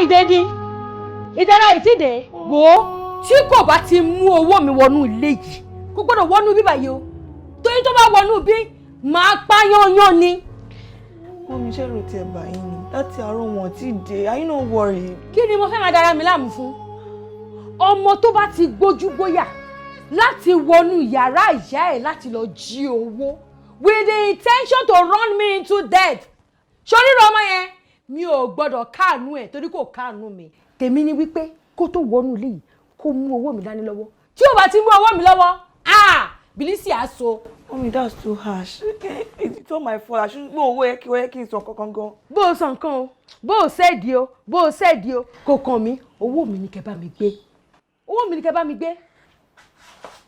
Ìdè ni ìdára ìtìdè. Wò ó, tí kò bá ti mú owó mi wọnú ilé yìí, kò gbọ́dọ̀ wọnú bíbà yìí o, torí tó bá wọnú bí, màá pa yányán ni. Mummy, ṣé èrò tiẹ̀ bá yín ni? Láti àárọ̀ wọn ti dé. Are you not worried? Kí ni mo fẹ́ máa dára mi láàmú fún? Ọmọ tó bá ti gbójú gbóyà láti wọnú yàrá ìyá ẹ̀ láti lọ jí owó with the intention to run me into death, ṣoríro ọmọ yẹn, mi ò gbọ́dọ̀ káànú ẹ̀, torí kò káànú mi. Tèmi ni wípé kó tó wọnú ilé yìí, kó mú owó mi dání lọ́wọ́. Tí ò bá ti mú owó mi lọ́wọ́, ah, bìlísì á so. Mummy, that's too harsh. It's not my fault. I shouldn't no owó yẹ kí ó yẹ kí n sọ kankan gan. Bó o sọ nǹkan o, bó o ṣẹ́ẹ̀dì o, bó o ṣẹ́ẹ̀dì o, kò kàn mí. Owó mi ni kẹ́ bá mi gbé, owó mi ni kẹ́ bá mi gbé.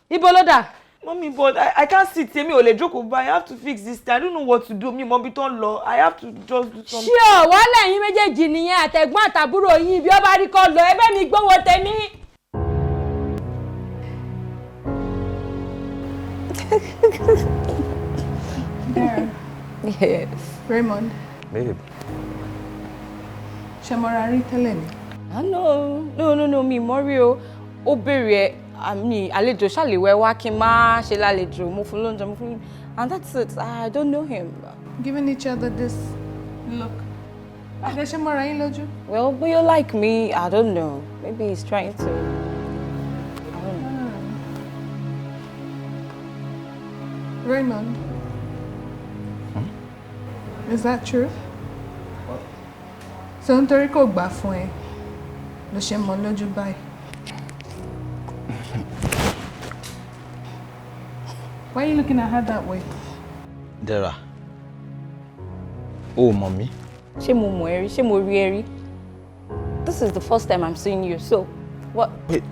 Ibo ló dà? Mummy, but I can't sit. Èmi ò lè jókòó báyìí. I have to fix this thing. I don't know what to do. Mi mọ ibi tó ń lọ. I have to just do something. Ṣé ọ̀ wàhálà yín méjèèjì nìyẹn, àtẹ̀gbọ́n àtàbúrò yín. Ibi ọba rí kọ́ lọ, ẹbẹ́ mi gbówó tèmi. Dara. Yes. Raymond. Babe. Ṣé mo ra rí tẹ́lẹ̀ ni? Ah, no, no, no, no, mi mọ̀ rí o. Ó béèrè àmì àlejò ṣàlèwẹ̀ wá kí n má ṣe lálejò. Mo fún lóúnjẹ, mo fún, and that's it. I don't know him. Giving each other this look. Ẹ ṣe mọ́ra yín lójú? Well, but you like me, I don't know. Maybe he's trying to. I don't know. Raymond. Is that true? What? So nítorí kò gbà fún ẹ ló ṣe mọ́ lójú báyìí. Why are you looking at her that way? Dera, o mọ̀ mí. Ṣé mo mọ̀ ẹ́ rí? Ṣé mo rí ẹ rí? This is the first time I'm seeing you, so what? Wait.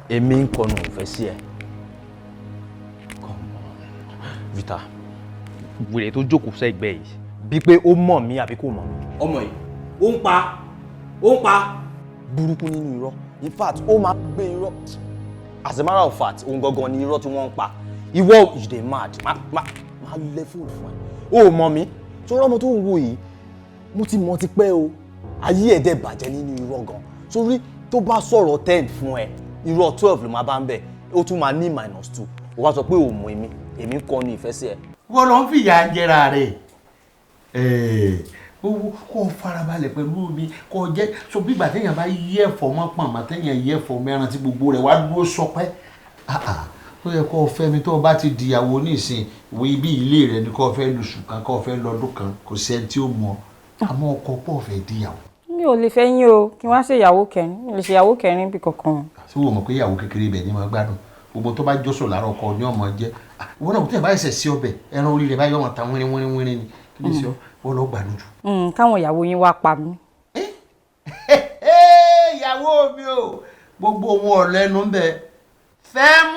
Èmi ń kọnu ìfẹ́ sí ẹ. Come on. Vita, wèrè tó jókòó sẹ́gbẹ̀ẹ́ yìí, bí pé ó mọ̀ mí àbí kò mọ̀ mí. Ọmọ yìí, ó ń pa, ó ń pa. Burúkú nínú irọ́. In fact, ó máa gbé irọ́. As a matter of fact, òun gangan ni irọ́ tí wọ́n ń pa. Ìwọ, you dey mad. Má má má lẹ fóònù fún ẹ. O ò mọ̀ mí. Sọ́rọ́ ọmọ tó ń wo yìí, mo ti mọ̀ ti pẹ́ o. Ayé ẹ̀ dẹ̀ bàjẹ́ nínú irọ́ gan. Sórí tó bá sọ̀rọ̀ 10 fún ẹ, irọ́ 12 ló máa bá ń bẹ̀. Ó tún máa ní minus 2. Ó wá sọ pé ò mọ̀ èmi, èmi ń kọ́ ni ìfẹ́ sí ẹ. Wọ́n lọ ń fìyà jẹra rẹ̀. Owó kó o farabalẹ̀ pẹ̀lú mi kó o jẹ́ so bí ìgbà téèyàn bá yí ẹ̀fọ́ mọ́ pọ̀nmọ́, téèyàn yí ẹ̀fọ́ mẹ́ran tí gbogbo rẹ̀ wá dúró sọpẹ́. Ó yẹ kó o fẹ́ mi. Tó o bá ti dìyàwó nísìn, wo ibi ilé rẹ ni kó o fẹ́ lóṣù kan, kó o fẹ́ lọ́dún kan, kò sí ẹni tí ó mọ̀, àmọ́ ọkọ pọ̀ fẹ́ dìyàwó. Mi ò lè fẹ́ yín o, kí n wá ṣe ìyàwó kẹrin. Mi ò lè ṣe ìyàwó kẹrin bí kankan. Ṣé wo mọ̀ pé ìyàwó kékeré ibẹ̀ ni mo gbádùn? Gbogbo tó bá jọ́sọ̀ lára ọkọ ni ọmọ jẹ́. Ìwọ náà, tẹ̀ bá ṣẹ̀ sí ọbẹ̀ ẹran orí rẹ̀ báyọ̀, ọmọ ta wínrín wínrín wínrín ni. Kí ló ṣe ọ́? Wọ́n lọ gbádùn jù. Káwọn ìyàwó yín wá pa mí. Ìyàwó mi o, gbogbo wọn ọ̀lẹ́nu ń bẹ. Fem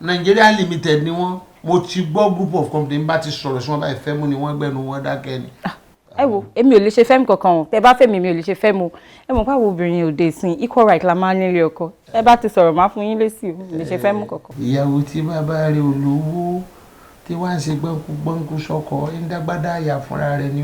Nigeria Limited ni wọ́n. Mo ti gbọ́ group of company bá ti sọ̀rọ̀ sí wọn báyìí, Fẹ́mú ni wọ́n, gbẹ́nu wọn dákẹ́ ni. Ẹ wo, èmi ò lè ṣe fẹ́mi kankan o. Tẹ bá fẹ́ mi, mi ò lè ṣe fẹ́mi o. Ẹ mọ̀ pé àwọn obìnrin òde ìsìn, equal right la máa ń nílé ọkọ. Ẹ bá ti sọ̀rọ̀, máa fún yín lésì o. Mi ò lè ṣe fẹ́mi kankan. Ìyàwó tí bàbá rẹ̀ olówó tí wọ́n á ṣe gbọ́nkú gbọ́nkú sọ́kọ ń dágbádá àyà fúnra rẹ̀ ni,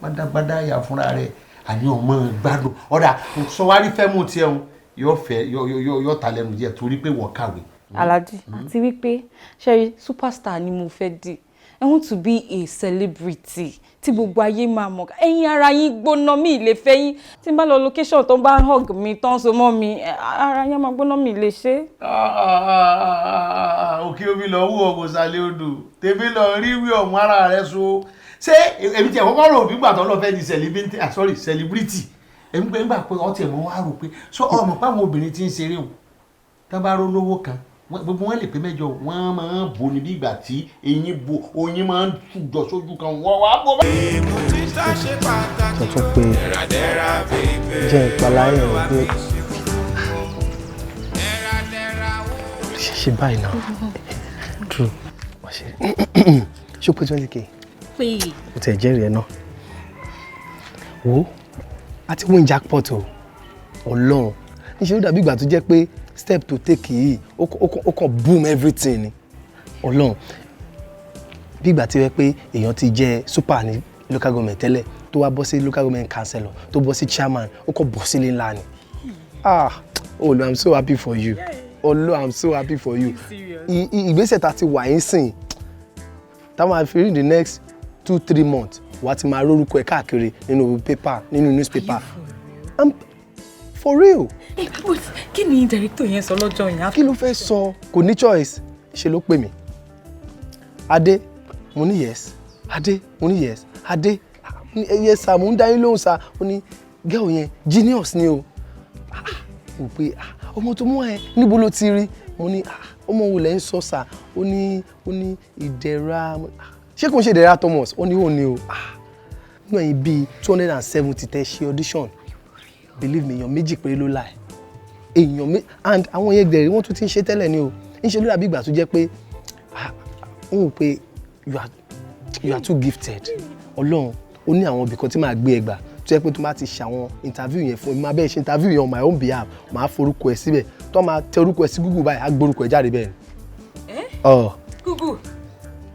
wọ́n dágbádá àyà fúnra rẹ̀. Àní ọmọ gbádùn ọ̀dà sọwárí fẹ́mú tiẹ̀ ń yóò fẹ́ yóò ta lẹ́nu díẹ̀ torí pé wọ́n kàwé. Alhaji, àti wípé ṣẹ́rí, superstar ni mo fẹ́ di. I want to be a celebrity tí gbogbo ayé máa mọ̀. Ẹ̀yin ara yín gbóná, mi lè fẹ́ yín. Tí n bá lọ location, tó ń bá hug mi, tó ń so mọ́ mi, ara yín máa gbóná, mi lè ṣe. Òkè omi lọ wú ọkọ̀ sálẹ̀ odò, tèmi lọ rí wí ọ̀mú ara rẹ so. Ṣé èmi tiẹ̀ kọ́kọ́ rò bí gbàtọ́ lọ fẹ́ di celebrity, ah sorry, celebrity. Èmi pé nígbà pé ọtí ẹ̀ mọ́ wá rò pé sọ ọmọ pé àwọn obìnrin tí ń ṣeré o, tá bá ró lówó kan, gbogbo wọn lè pé mẹ́jọ, wọn máa ń bò ní bí ìgbà tí eyín bo oyin máa ń jọ sójú kan, wọn wá bó bá. Sọ tún pé jẹ́ ìpaláyà ẹ̀ pé ṣe báyìí náà true. Wọ́n ṣe ṣó pé 20K? Pé. O tẹ̀ jẹ́rìí ẹ náà. Wo, a ti win jackpot o. Ọlọ́run, níṣẹ́ ló dàbí ìgbà tó jẹ́ pé step to take yìí, ó kàn boom everything ni. Ọlọ́run, bí ìgbà tí wẹ́ pé èèyàn ti jẹ́ super ní local government tẹ́lẹ̀, Tó wá bọ́ sí local government councillor, tó bọ́ sí chairman, ó kọ́ bọ́ sílé ńlá ni. Ah, Olu, I'm so happy for you. Olu, I'm so happy for you. Ìgbésẹ̀ tá a ti wà yín sìn, tá a máa fi rí in the next 2-3 months, wà á ti máa rórúkọ ẹ káàkiri nínú paper, nínú newspaper. I'm for real. Eh, but kí ni director yẹn sọ lọ́jọ́ yẹn? Kí ló fẹ́ sọ? Kò ní choice. Ṣe ló pè mí, "Adé." Mo ní, "Yes, Adé." Mo ní, "Yes, Adé." Mo ní, "Yes sir, mo ń dá yín lóhùn sir." Ó ní, "Girl yẹn genius ni o." Ah, mo pé, "Ah, ọmọ tó mú ẹ, níbo ló ti rí?" Mo ní, "Ah, ọmọ wo lẹ ń sọ, sir?" Ó ní Ìdẹ̀ra. Mo ní, "Ah, ṣé kò ń ṣe Ìdẹ̀ra Thomas?" Ó ní, "Ó ní o." Ah, nínú ẹ̀yin bíi 270 tẹ́ ṣe audition, believe me, èèyàn méjì péré ló láì èèyàn mé. And àwọn yẹn gbẹ̀rẹ̀, wọ́n tún ti ń ṣe tẹ́lẹ̀ ni o. Ń ṣe ló dàbí ìgbà tó jẹ́ pé, ah, wọ́n wò pé you are too gifted. Ọlọ́run, ó ní àwọn ibìkan tí màá gbé ẹ gbà tó jẹ́ pé tó máa ti ṣe àwọn interview yẹn fún mi, máa bẹ́ẹ̀ ṣe interview yẹn on my own behalf, màá forúkọ ẹ síbẹ̀, tó máa tẹ orúkọ ẹ sí Google báyìí, á gbórúkọ ẹ jáde bẹ́ẹ̀ ni. Ọ̀ Google.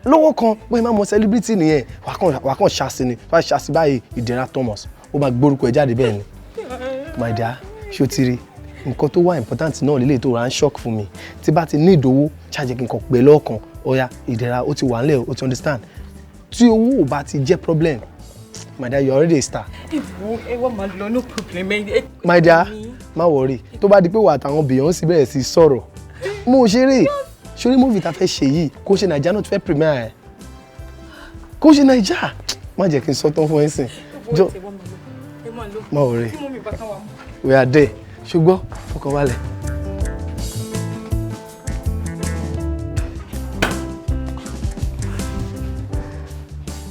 Lọ́wọ́ kan, bóyá máa mọ celebrity nìyẹn, wà kàn ṣàṣì ni, wà á ṣàṣì báyìí, Ìdẹ̀ra Thomas, ó máa gbórúkọ ẹ jáde bẹ́ẹ̀ ni. My dear, ṣó ti rí nǹkan tó wà important náà lélẹ̀ tó ra ń shock fún mi? Tí bá ti ní ìdówó ṣáàjẹ́ kí n kàn pè lọ́ọ̀kan, ọ̀ya Ìdẹ̀ra, ó ti wà ńlẹ̀, ó ti understand. Tí owó ò bá ti jẹ́ problem, my dear, you are already a star. Ìwọ ẹ wá máa lọ, no problem. My dear, má worry. Tó bá di pé wà àtàwọn Beyonce bẹ̀rẹ̀ sí sọ̀rọ̀, mo ṣeré sórí movie tá a fẹ́ ṣe yìí, kó ṣe Naija náà tó fẹ́ premiere ẹ̀, kó ṣe Naija. Má jẹ́ kí n sọ tán fún ẹ sìn jọ. Má worry, we are there. Ṣùgbọ́n fọkàn balẹ̀.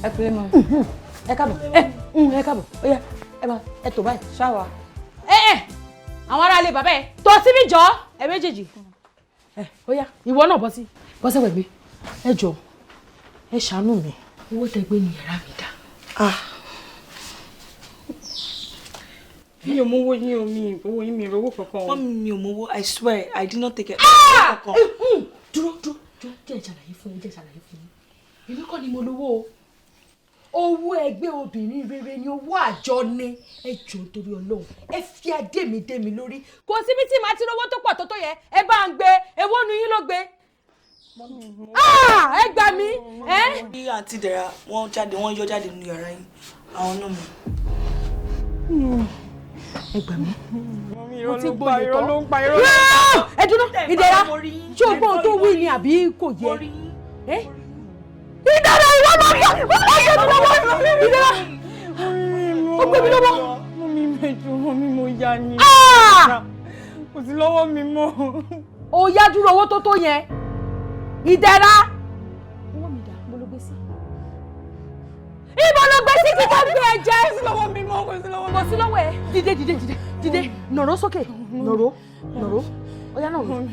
Ẹ kúlẹ̀ mọ́. Ẹ káàbọ̀, ẹ ẹ káàbọ̀. Ó yá, ẹ máa ẹ tó báyìí. Ṣáwa. Ẹ ẹ àwọn aráalé bàbá ẹ tó síbí jọ, ẹ méjèèjì. Ẹ ó yá, ìwọ náà bọ́ sí, bọ́ sẹ́wẹ̀ gbé. Ẹ jọ, ẹ ṣàánú mi, owó tẹ gbé ní yàrá mi dá. Mi ò mówó yín o, mi owó yín, mi ò rówó kankan o. Mummy, mi ò mówó. I swear I did not take it. Dúró, dúró, dúró. Jẹ́ ìṣàlàyé fún yín, jẹ́ ìṣàlàyé fún yín. Èmi kọ́ ni mo lówó o. Owó ẹgbẹ́ obìnrin rere ni, owó àjọ ni. Ẹ jọ̀ọ́, nítorí Ọlọ́run, ẹ fi adé mi dé mi lórí. Kò síbi tí màá ti rówó tó pọ̀ tó tó yẹ. Ẹ bá ń gbé èwo nu yín ló gbé. Ah, ẹ gbà mí ẹ. Bí àǹtí Dẹ̀ra, wọ́n jáde, wọ́n yọ jáde nínú yàrá yín, àwọn náà mi. Ẹ gbà mí. Irọ́ Mo ti ló ń pa, gboyè irọ́ tán. ló ń pa, irọ́ ló ń pa. Ẹ dúró, Ìdẹ̀ra, ṣé o gbọ́ ohun tó wí ni àbí kò yẹ? Ẹ Ìdẹ̀ra, ìwọ ló ń bọ̀, wọ́n lọ ṣe mi lọ́wọ́. Ìdẹ̀ra, ó gbé mi lọ́wọ́. Mummy mẹ́jọ, mummy, mo yá ni. Ah! Kò sí lọ́wọ́ mi mọ́. Ó yá, dúró, owó tó tó yẹn, Ìdẹ̀ra. Owó mi dà? Mo ló gbé sí. Ibo ló gbé sí kíkọ́ gbé ẹ jẹ? Kò sí lọ́wọ́ mi mọ́, kò sí lọ́wọ́ mi. Kò sí lọ́wọ́ ẹ. Dìde, dìde, dìde, dìde, nàró sókè, nàró, nàró, ó yá, nàró.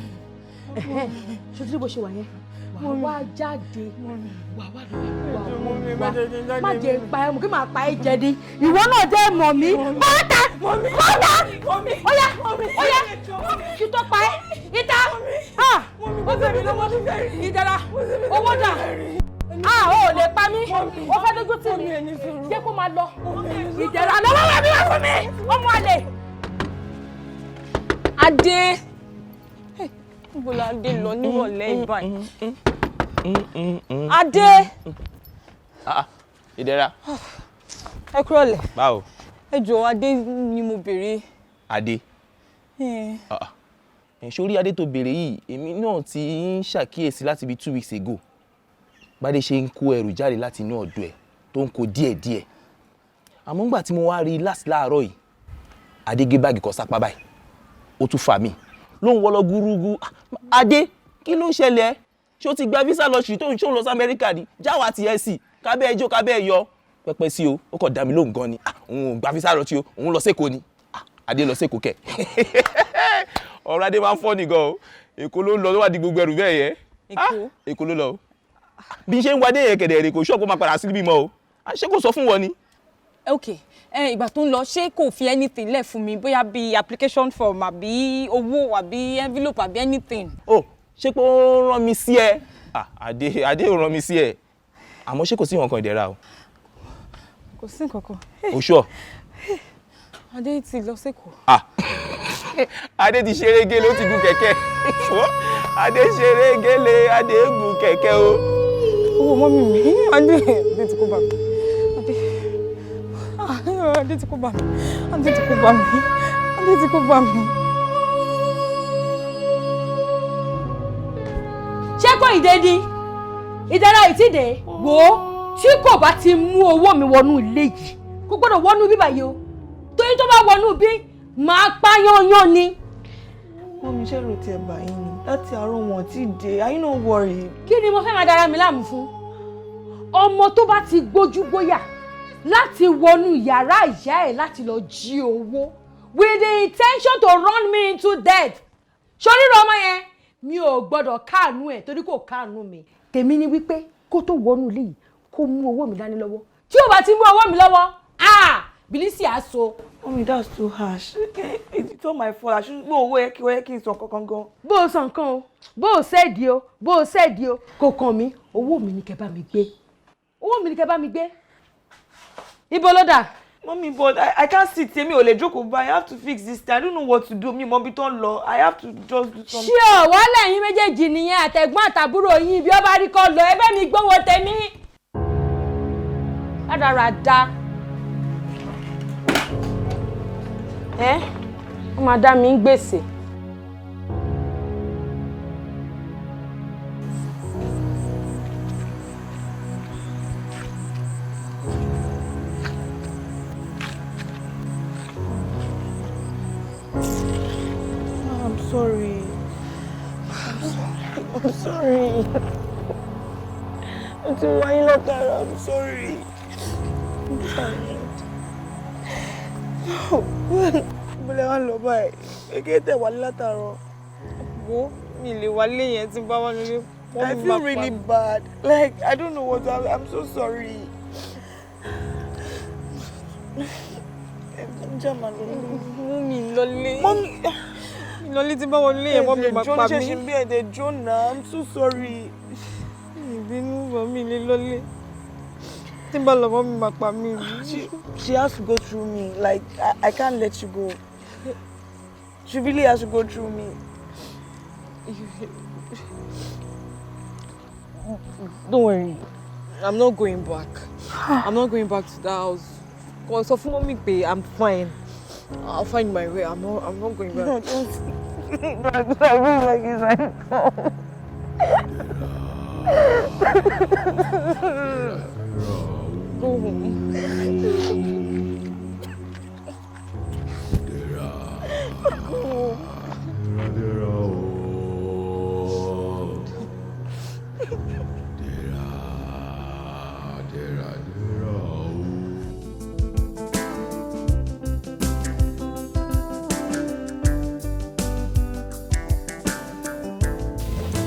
Ṣé tí bó ṣe wà yẹn, wà wá jáde, wà wá lọ, wà wá wá. Má jẹ́ pa ẹ mọ̀ kí màá pa ẹ jẹ ni. Ìwọ náà jẹ́ mọ̀ mí. Bọ́tà, bọ́tà, ó yá, ó yá, kí tó pa ẹ ìta. Ah, ó gbé mi lọ́wọ́. Ìdẹ̀ra, owó dà? Ah, ó lè pa mí. Ó fẹ́ dójú tì mí. Jẹ́ kó máa lọ. Ìdẹ̀ra, lọ́wọ́ wẹ̀ mí wá fún mi, ọmọ àlè. Adé. Níbo la dé lọ nírọ̀lẹ́ ìbáyìí? Adé. Ah, Ìdẹ̀ra. Ẹ kúrọ̀lẹ́. Báwo? Ẹ jọ̀ọ́, Adé ni mo béèrè. Adé. Ah, ẹ̀ sórí Adé tó béèrè yìí, èmi náà ti ń ṣàkíyèsí láti bíi 2 weeks ago. Bádé ṣe ń kó ẹrù jáde láti inú ọ̀dọ̀ ẹ̀, tó ń kó díẹ̀díẹ̀. Àmọ́ ńgbà tí mo wá rí i last láàárọ̀ yìí, Adé gé báàgì kan sápá báyìí, ó tún fà mí ló ń wọlọ gúrúgú. Ah, Adé, kí ló ń ṣẹlẹ̀? Ṣé ó ti gba visa lọ sí tó ń ṣó lọ sí Amẹ́ríkà ni? Jáwa tiẹ̀ sí kábẹ́ ẹjọ́ kábẹ́ ẹ̀yọ pẹpẹ sí o. Ó kàn dá mi lóhùn gan ni. Ah, òun ò gba visa lọ sí o, òun lọ sẹ́kọ̀ọ́ ni. Ah, Adé lọ sẹ́kọ̀ọ́ kẹ̀? Ọ̀rọ̀ Adé máa ń fọ́ nìgan o. Èkó ló ń lọ, ló wà di gbogbo ẹrù bẹ́ẹ̀ yẹn. Èkó? Èkó ló lọ o. Bí n ṣe ń wá dé yẹn kẹ̀dẹ̀ rè, kò ṣọ́ọ̀kú máa padà sí bímọ o. Ah, ṣé kò sọ fún wọn ni? Ok, ẹ ìgbà tó ń lọ, ṣé kò fi anything lẹ̀ fún mi, bóyá bí application form àbí owó àbí envelope àbí anything? O ṣé pé ó rán mi sí ẹ? Ah, Adé, Adé ò rán mi sí ẹ. Àmọ́ ṣé kò sí nǹkan, Ìdẹ̀ra o? Kò Kò sí nǹkan kan. O sure? Adé ti lọ sÉkòó. Ah, Adé ti ṣeré gélé, ó ti gun kẹ̀kẹ́. Adé ṣeré gélé, Adé gun kẹ̀kẹ́ o. Owó mummy mi, Adé, Adé ti kó bá mi. Adé, Adé ti kó bá mi. Adé ti kó bá mi. Adé ti kó bá mi. Ṣé kò ìdè ni ìdára ìtìdè wò ó, tí kò bá ti mú owó mi wọnú ilé yìí, kò gbọ́dọ̀ wọnú bíbà yìí o, torí tó bá wọnú bí, màá pa yányán ni. Mummy, ṣé èrò tiẹ̀ bá yín ni? Láti àárọ̀ wọn tí dé. Are you not worried? Kí ni mo fẹ́ máa dára mi láàmú fún? Ọmọ tó bá ti gbójú gbóyà láti wọnú yàrá ìyá ẹ̀ láti lọ jí owó with the intention to run me into death, ṣoríro ọmọ yẹn, mi ò gbọ́dọ̀ káànú ẹ̀ torí kò káànú mi. Tèmi ni wípé kó tó wọnú ilé yìí, kó mú owó mi dání lọ́wọ́. Tí ò bá ti mú owó mi lọ́wọ́, ah, bìlísì á so. Mummy, that's too harsh. It's not my fault. I shouldn't. No, owó yẹ kí ó yẹ kí n sọ kankan gan. Bó o sọ nǹkan o, bó o ṣẹ́ẹ̀dì o, bó o ṣẹ́ẹ̀dì o, kò kàn mí. Owó mi ni kẹ́ bá mi gbé. Owó mi ni kẹ́ bá mi gbé. Ibo ló dà? Mummy, but I can't sit. Èmi ò lè jókòó báyìí. I have to fix this thing. I don't know what to do. Mi mọ ibi tó ń lọ. I have to just do something. Ṣé ò wá lẹ́yìn méjèèjì nìyẹn, àtẹ̀gbọ́n àtàbúrò yín, bí ó bá rí kọ́ lọ, ẹbẹ́ mi gbówó tèmi. Rádaràda. Ẹ́, ó máa dá mi ń gbèsè. I'm sorry. I'm sorry. I'm sorry. Mo ti wáyé látara. I'm sorry. I'm tired. Mo lè wá lọ báyìí. Kékeré tẹ̀ wálé látàárọ̀. Wo, mi lè wálé yẹn, tí n bá wà nílé. I feel really bad. Like, I don't know what to, I'm so sorry. Mú mi lọlé. Mummy. Mi lọlé, tí n bá wọlé yẹn, mummy máa pa mí. Ẹ̀jẹ̀ ṣe bí ẹ̀jẹ̀ jóná. I'm so sorry. Ìbínú bọ̀, mi lè lọlé. Tí n bá lọ, mummy máa pa mí. She has to go through me. Like, I can't let you go. She really has to go through me. Don't worry. I'm not going back. I'm not going back to that house. Kò sọ fún mummy pé I'm fine. I'll find my way. I'm not going back. No, don't. I feel like it's like. Go home. Go home.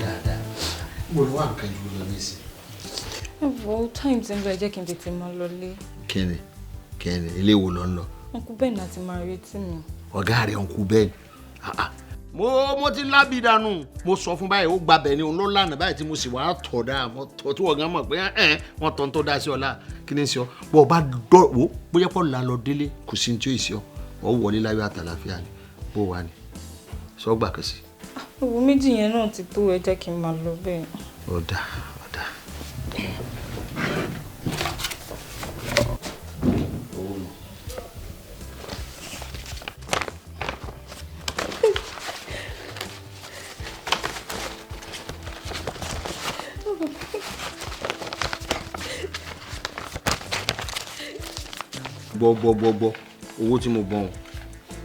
Dáadáa, mo lọ wá nǹkan jù lọ nísìn. Ẹ wo time tí ń lọ, ẹ jẹ́ kí n tètè máa lọlé. Kíni kíni, ilé wo lọ ń lọ? Uncle Ben àti máa retí mi. Ọ̀gá rẹ̀, Uncle Ben? Mo ti lábì dànù. Mo sọ fún báyìí, ó gba bẹ̀ ni, òun ló lànà báyìí tí mo sì wá tọ̀ dáa. Mo tọ̀ tí wọ́n gan mọ̀ pé ẹ̀ wọ́n tọ́ ń tó dá sí ọ̀la. Kí ni sí ọ bọ́ ọ bá dọ̀ wò, bóyá pọ̀ là lọ délé, kò sí ní tí ó ì sí ọ, ọ wọlé láyọ̀ àtàlàfíà ni. Bó wà ní sọ́gbà kan sí. Owó méjì yẹn náà ti tó, ẹ jẹ́ kí n máa lọ bẹ́ẹ̀. Ọ̀dà ọ̀dà. Owó nù. Gbọ́ gbọ́ gbọ́ gbọ́, owó tí mo bọ̀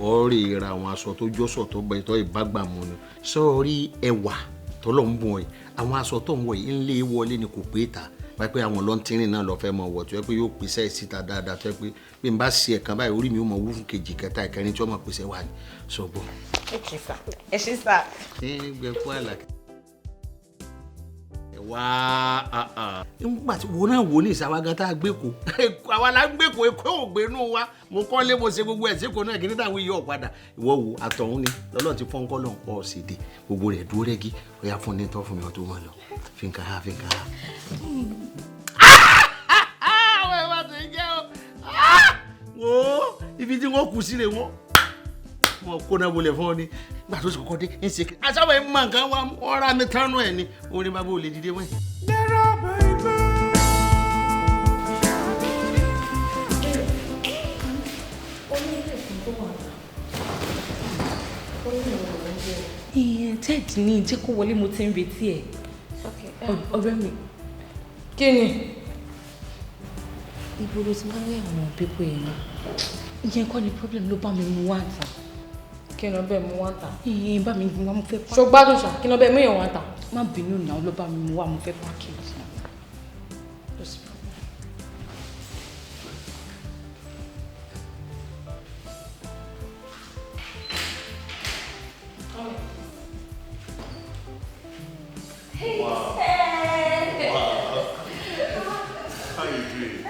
ọ́ rí ra àwọn aṣọ tó jọ́sọ̀ tó bẹ tó ìbágbà mu ni. Sọ́ọ́rí ẹwà tọ́lọ̀ ń bọ̀ ẹ́, àwọn aṣọ tó ń wọ̀ yìí ń lé wọlé ni, kò pé ta báyìí pé àwọn lọ́ntìrìn náà lọ́ọ́ fẹ́ mọ̀ wọ̀, tó yẹ pé yóò pèsè ẹ̀ síta dáadáa, tó yẹ pé bí n bá ṣe ẹ̀kan báyìí, orí mi ó mọ̀ wú fún kejì, kẹta, ìkẹrin tí wọ́n mọ̀ pèsè wà ní sọ́gbọ́. Ok sir, ẹ ṣé sir. Ẹ gbẹ fún àlàkẹ́ wá nígbà tí wo náà wò ní ìsàwá gan tá a gbé kó, àwa la ń gbé kó, èkó ò gbé inú wa. Mo kọ́lé, mo ṣe gbogbo ẹ̀ síkò náà, kí ní táwọn yìí ọ̀padà. Ìwọ wo àtọ̀hún ni lọ́lọ́ ti fọ́n kọ́ lọ́n pọ̀ sí de, gbogbo rẹ̀ dúró rẹ́gí. Ó yá, fún ní tọ́ fún mi, ọtún wọn lọ fi ń ka ha, fi ń ka ha. Àwọn ẹ̀ bá ti jẹ́ o. kù sílẹ̀ wọ́n wọn kó náà wọlé fún ọ ní gbà tó sì kọ́kọ́ dé ń ṣe kí asáwọ̀ ẹ̀ mọ nǹkan wa wọ́n rà mí tánú ẹ̀ ni orin bàbá ò lè dìde wọ́n. Ìyẹn Ted ní jẹ́ kó wọlé, mo ti ń retí ẹ̀. Ọ̀rẹ́ mi. Kí ni? Ibo ló ti máa ń rí àwọn pípọ̀ yẹn náà? Ìyẹn kọ́ ni problem, ló bá mi mú wá ta. Kí ni ọbẹ̀ mú wá ta? Ìyẹn bá mi mú wá, mo fẹ́ Ṣo gbádùn ṣá? Kí ni ọbẹ̀ mú yẹn wá ta? Má bínú náà, ló bá mi mú wá, mo fẹ́ package náà. Kò sí problem. Wow. Wow. How you doing?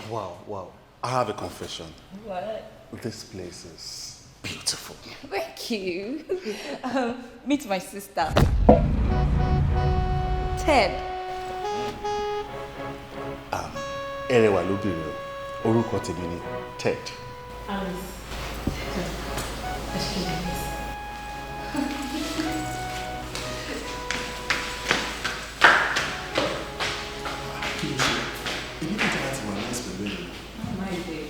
Wow, wow. I have a confession. What? This place is beautiful. Thank you. Meet my sister, Ted. Ẹrẹwà lóbìnrin o. Orúkọ tèmi ni Ted. Alice. Excuse me, please. Kí ló ṣe? Èmi kò tẹ́ láti wà nice pẹ̀lú ènìyàn. My dear,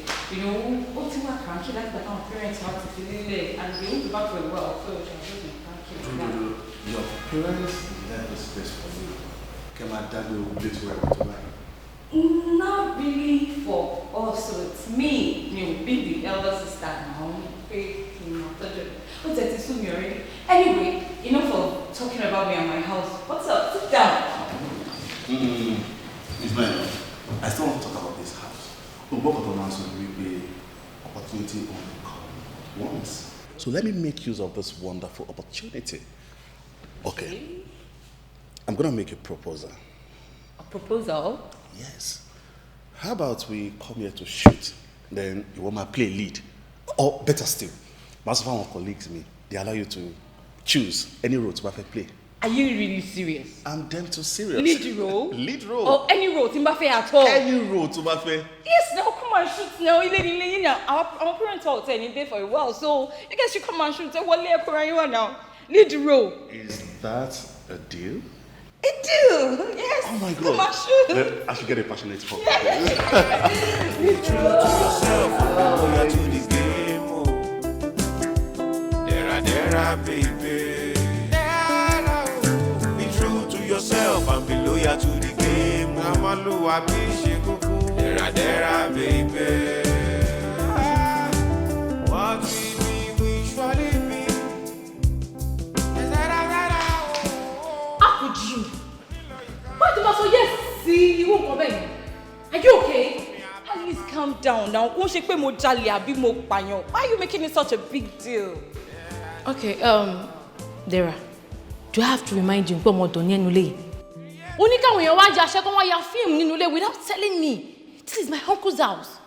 ó ti wà cranky láti gbà táwọn parents wa ti fi nílẹ̀ and they won't be back for a while, so she has just been cranky. Dúdúdú, your parents left this place for you. Kẹ́ máa dágbé ogun dé tó ẹ̀rọ tó báyìí. Not really for us, so it's me, be the elder sister now. Pé kí n máa tọ́jú ẹ̀. Ó tẹ̀ ti sú mi already. Anyway, enough of talking about me and my house. What's up? Sit down. It's not enough. I still want to talk about this house. Ògbókòtò máa ń sọ wípé opportunity only comes once. So let me make use of this wonderful opportunity. Okay. I'm gonna make a proposal. A proposal? Yes. How about we come here to shoot, then you want my play lead? Or better still, most of our colleagues me, they allow you to choose any role to perfect play. Are you really serious? I'm damn too serious. Lead role? Lead role. Or any role, tí n bá fẹ́ at all? Any role tó bá fẹ́. Yes, now come and shoot now. Ilé ni ilé yín now. Our parents are hotel in there for a while, so you guys should come and shoot. Ẹ wọlé ẹ kóra yín wá now. Lead role. Is that a deal? A deal, yes. Oh my God. Come and shoot. Then I should get a passionate hug. Be true to yourself, loyal to the game. Oh. Dera, dera, baby. Be true to yourself and be loyal to the game. Oh. Ọmọlúwàbí ṣe kókó. Dera, dera, baby. What we be, we surely be. How could you? Why do you say yes sí irú nǹkan bẹ́ẹ̀ yẹn? Are you okay? Alice, calm down now. Ó ṣe pé mo jalè àbí mo pààyàn. Why are you making it such a big deal? Okay, Dera, do I have to remind you pé ọmọ ọ̀dọ̀ ní ẹnu ilé yìí? Ó ní káwọn èèyàn wá ya aṣẹ́ kó wá ya fíìmù nínú ilé without telling me. This is my uncle's house.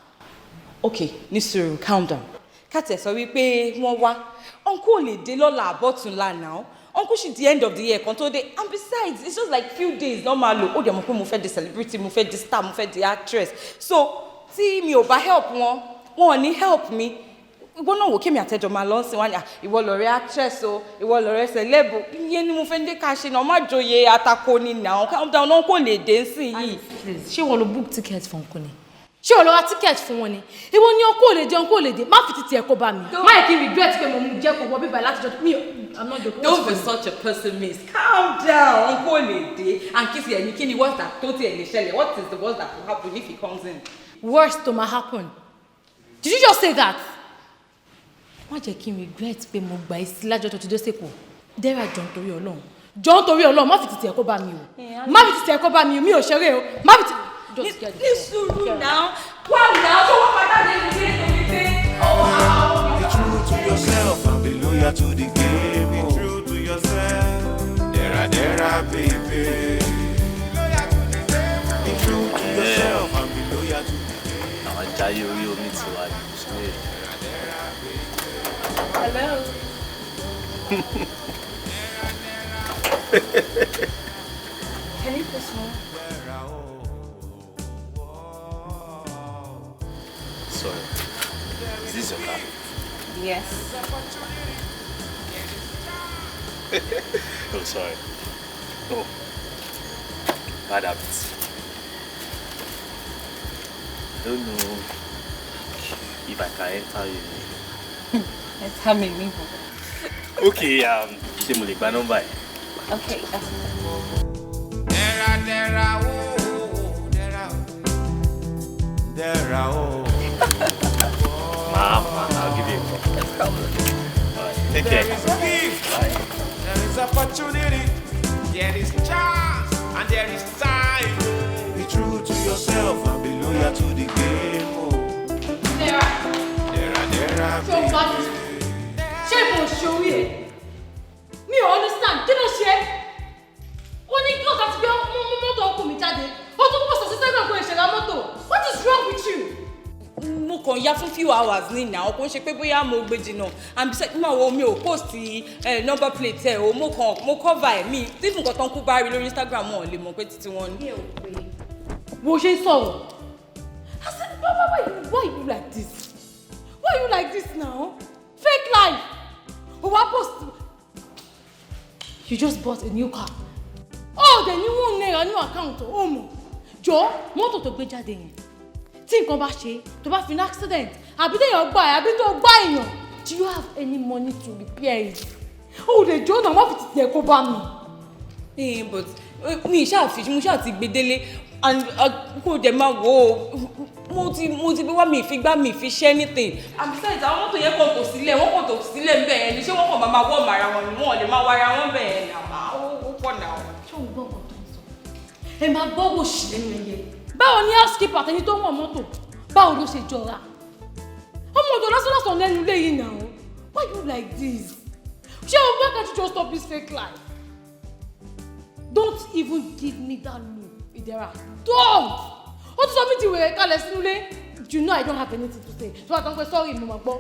Okay, ní sùúrù, calm down. Ká tiẹ̀ sọ wípé wọ́n wá. Uncle ò lè dé lọ́la àbọ̀túnla now. Uncle ṣì di end of the year kan tó dé. And besides, it's just like few days normal lo. Ó dẹ̀ mọ̀ pé mo fẹ́ di celebrity, mo fẹ́ di star, mo fẹ́ di actress. So, tí mi ò bá help wọn, wọn ò ní help mi. Ìwọ náà wò kémi àtẹjọ máa lọ sí wọn ni, ìwọ lọ̀rẹ́ actress o, ìwọ lọ̀rẹ́ celeb o. Ìyẹn ni mo fẹ́ dé ká ṣe náà, má joyè atako ni now. Calm down, náà kò lè dé sí yìí. Please, ṣé wọ́n lo book ticket fún uncle ni? Ṣé wọ́n lọ ra ticket fún wọn ni? Ìwọ ni ọkọ ò lè jẹun kó lè dé, má fi titi ẹ̀ kó bá mi. Má yẹ kí n regret pé mo mú jẹ́ kó wọ bíbá láti jọ mi. I'm not joking. Don't be such a pessimist. Calm down. Uncle lè dé. And kí tiẹ̀ ní kí ni worst that tó tiẹ̀ lè ṣẹlẹ̀? What is the worst that will happen if he comes in? Worst to ma happen. Did you just say that? Má jẹ́ kí n regret pé mo gbà ẹ́ sí lájọ́ tó ti dé sèkò. Dera, jọ̀ọ́ nítorí Ọlọ́run. Jọ̀ọ́ nítorí Ọlọ́run, má fi titi ẹ̀ kó bá mi o. Má fi titi ẹ̀ kó bá mi o, mi ò ṣeré o. Má fi titi. Ní sùúrù náà. Wà náà tó wọ́n padà dé ìdílé torí pé ọwọ́ àwọn. Be true to yourself and be loyal to the game. Be true to yourself. Dera, dera, baby. Be true to yourself and be loyal to the game. Àwọn jayé orí omi ti wá ní sílẹ̀. Hello. Can you press more? Sorry. Is this your car? Yes. Oh, sorry. Oh, bad habits. I don't know if I can enter you. Enter me níbo? Okay, ṣé mo lè gba nọ́mbà ẹ̀? Okay. Dẹ́ra dẹ́ra o, dẹ́ra o, dẹ́ra o. Mama, I'll give you a call. No problem. All right, take care. There is gift, there is opportunity, there is chance, and there is time. Be true to yourself and be loyal to the game. Oh. Dẹ́ra. Dẹ́ra dẹ́ra Ṣé o bá ti ṣé mo ṣorí ẹ̀? Mi ò understand, kí ló ṣe é? Ó ní kí ọ̀sán ti gbé mọ́tò ọkùnrin mi jáde. Ó tún pọ̀ sí sẹ́gbẹ̀ẹ́ kó ìṣẹ̀lẹ̀ mọ́tò. What is wrong with you? Mo kàn ya fún few hours ní ìnáwó, kò ń ṣe pé bóyá mo gbé jìnnà, and besides, mo àwọn mi ò post number plate ẹ o. Mo kàn mo cover ẹ mi tí nǹkan tán kú bá rí lórí Instagram, wọn ò lè mọ̀ pé títí wọn ni. Bó ṣe ń sọ̀rọ̀. I said, why you like this? Why you like this now? Fake life. O wa post. You just bought a new car. Oh, the new one naira new account. O mọ̀. Jọ mọ́tò tó gbé jáde yẹn. Tí nǹkan bá ṣe, tó bá fi ní accident, àbí téèyàn gbà ẹ̀, àbí tó gbá èèyàn. Do you have any money to repair it? O lè jó náà, má fi tìtẹ̀ kó bá mi. But mi ṣáà fi mo ṣáà ti gbé délé and kò dẹ̀ máa wò ó, mo ti gbé wá, mi fi gbá mi fi ṣe anything. And besides, àwọn mọ́tò yẹn kàn tò sílẹ̀, wọ́n kàn tò sílẹ̀ ń bẹ̀ yẹn ni. Ṣé wọ́n kàn máa wọ́ màrà wọn ni? Wọ́n ò lè máa wá ara wọn bẹ̀ yẹn náà, ó pọ̀ náà. Ṣé o gbọ́ nǹkan tó ń sọ? Ẹ máa gbọ́ wò sí lẹ́nu ẹyẹ. Báwo ni housekeeper àtẹni tó wọ̀n mọ́tò? Báwo ló ṣe jọra? Ọmọ ọ̀dọ̀ lásán lẹ́nu ilé yìí náà. Why you like this? Ṣé o, why can't you just stop this fake life? Don't even give me that look, Idera. Don't! Ó tún sọ mí di wèrè kalẹ̀ sínú ilé. You know I don't have anything to say. Tó bá tán pé sorry, mo máa gbọ́.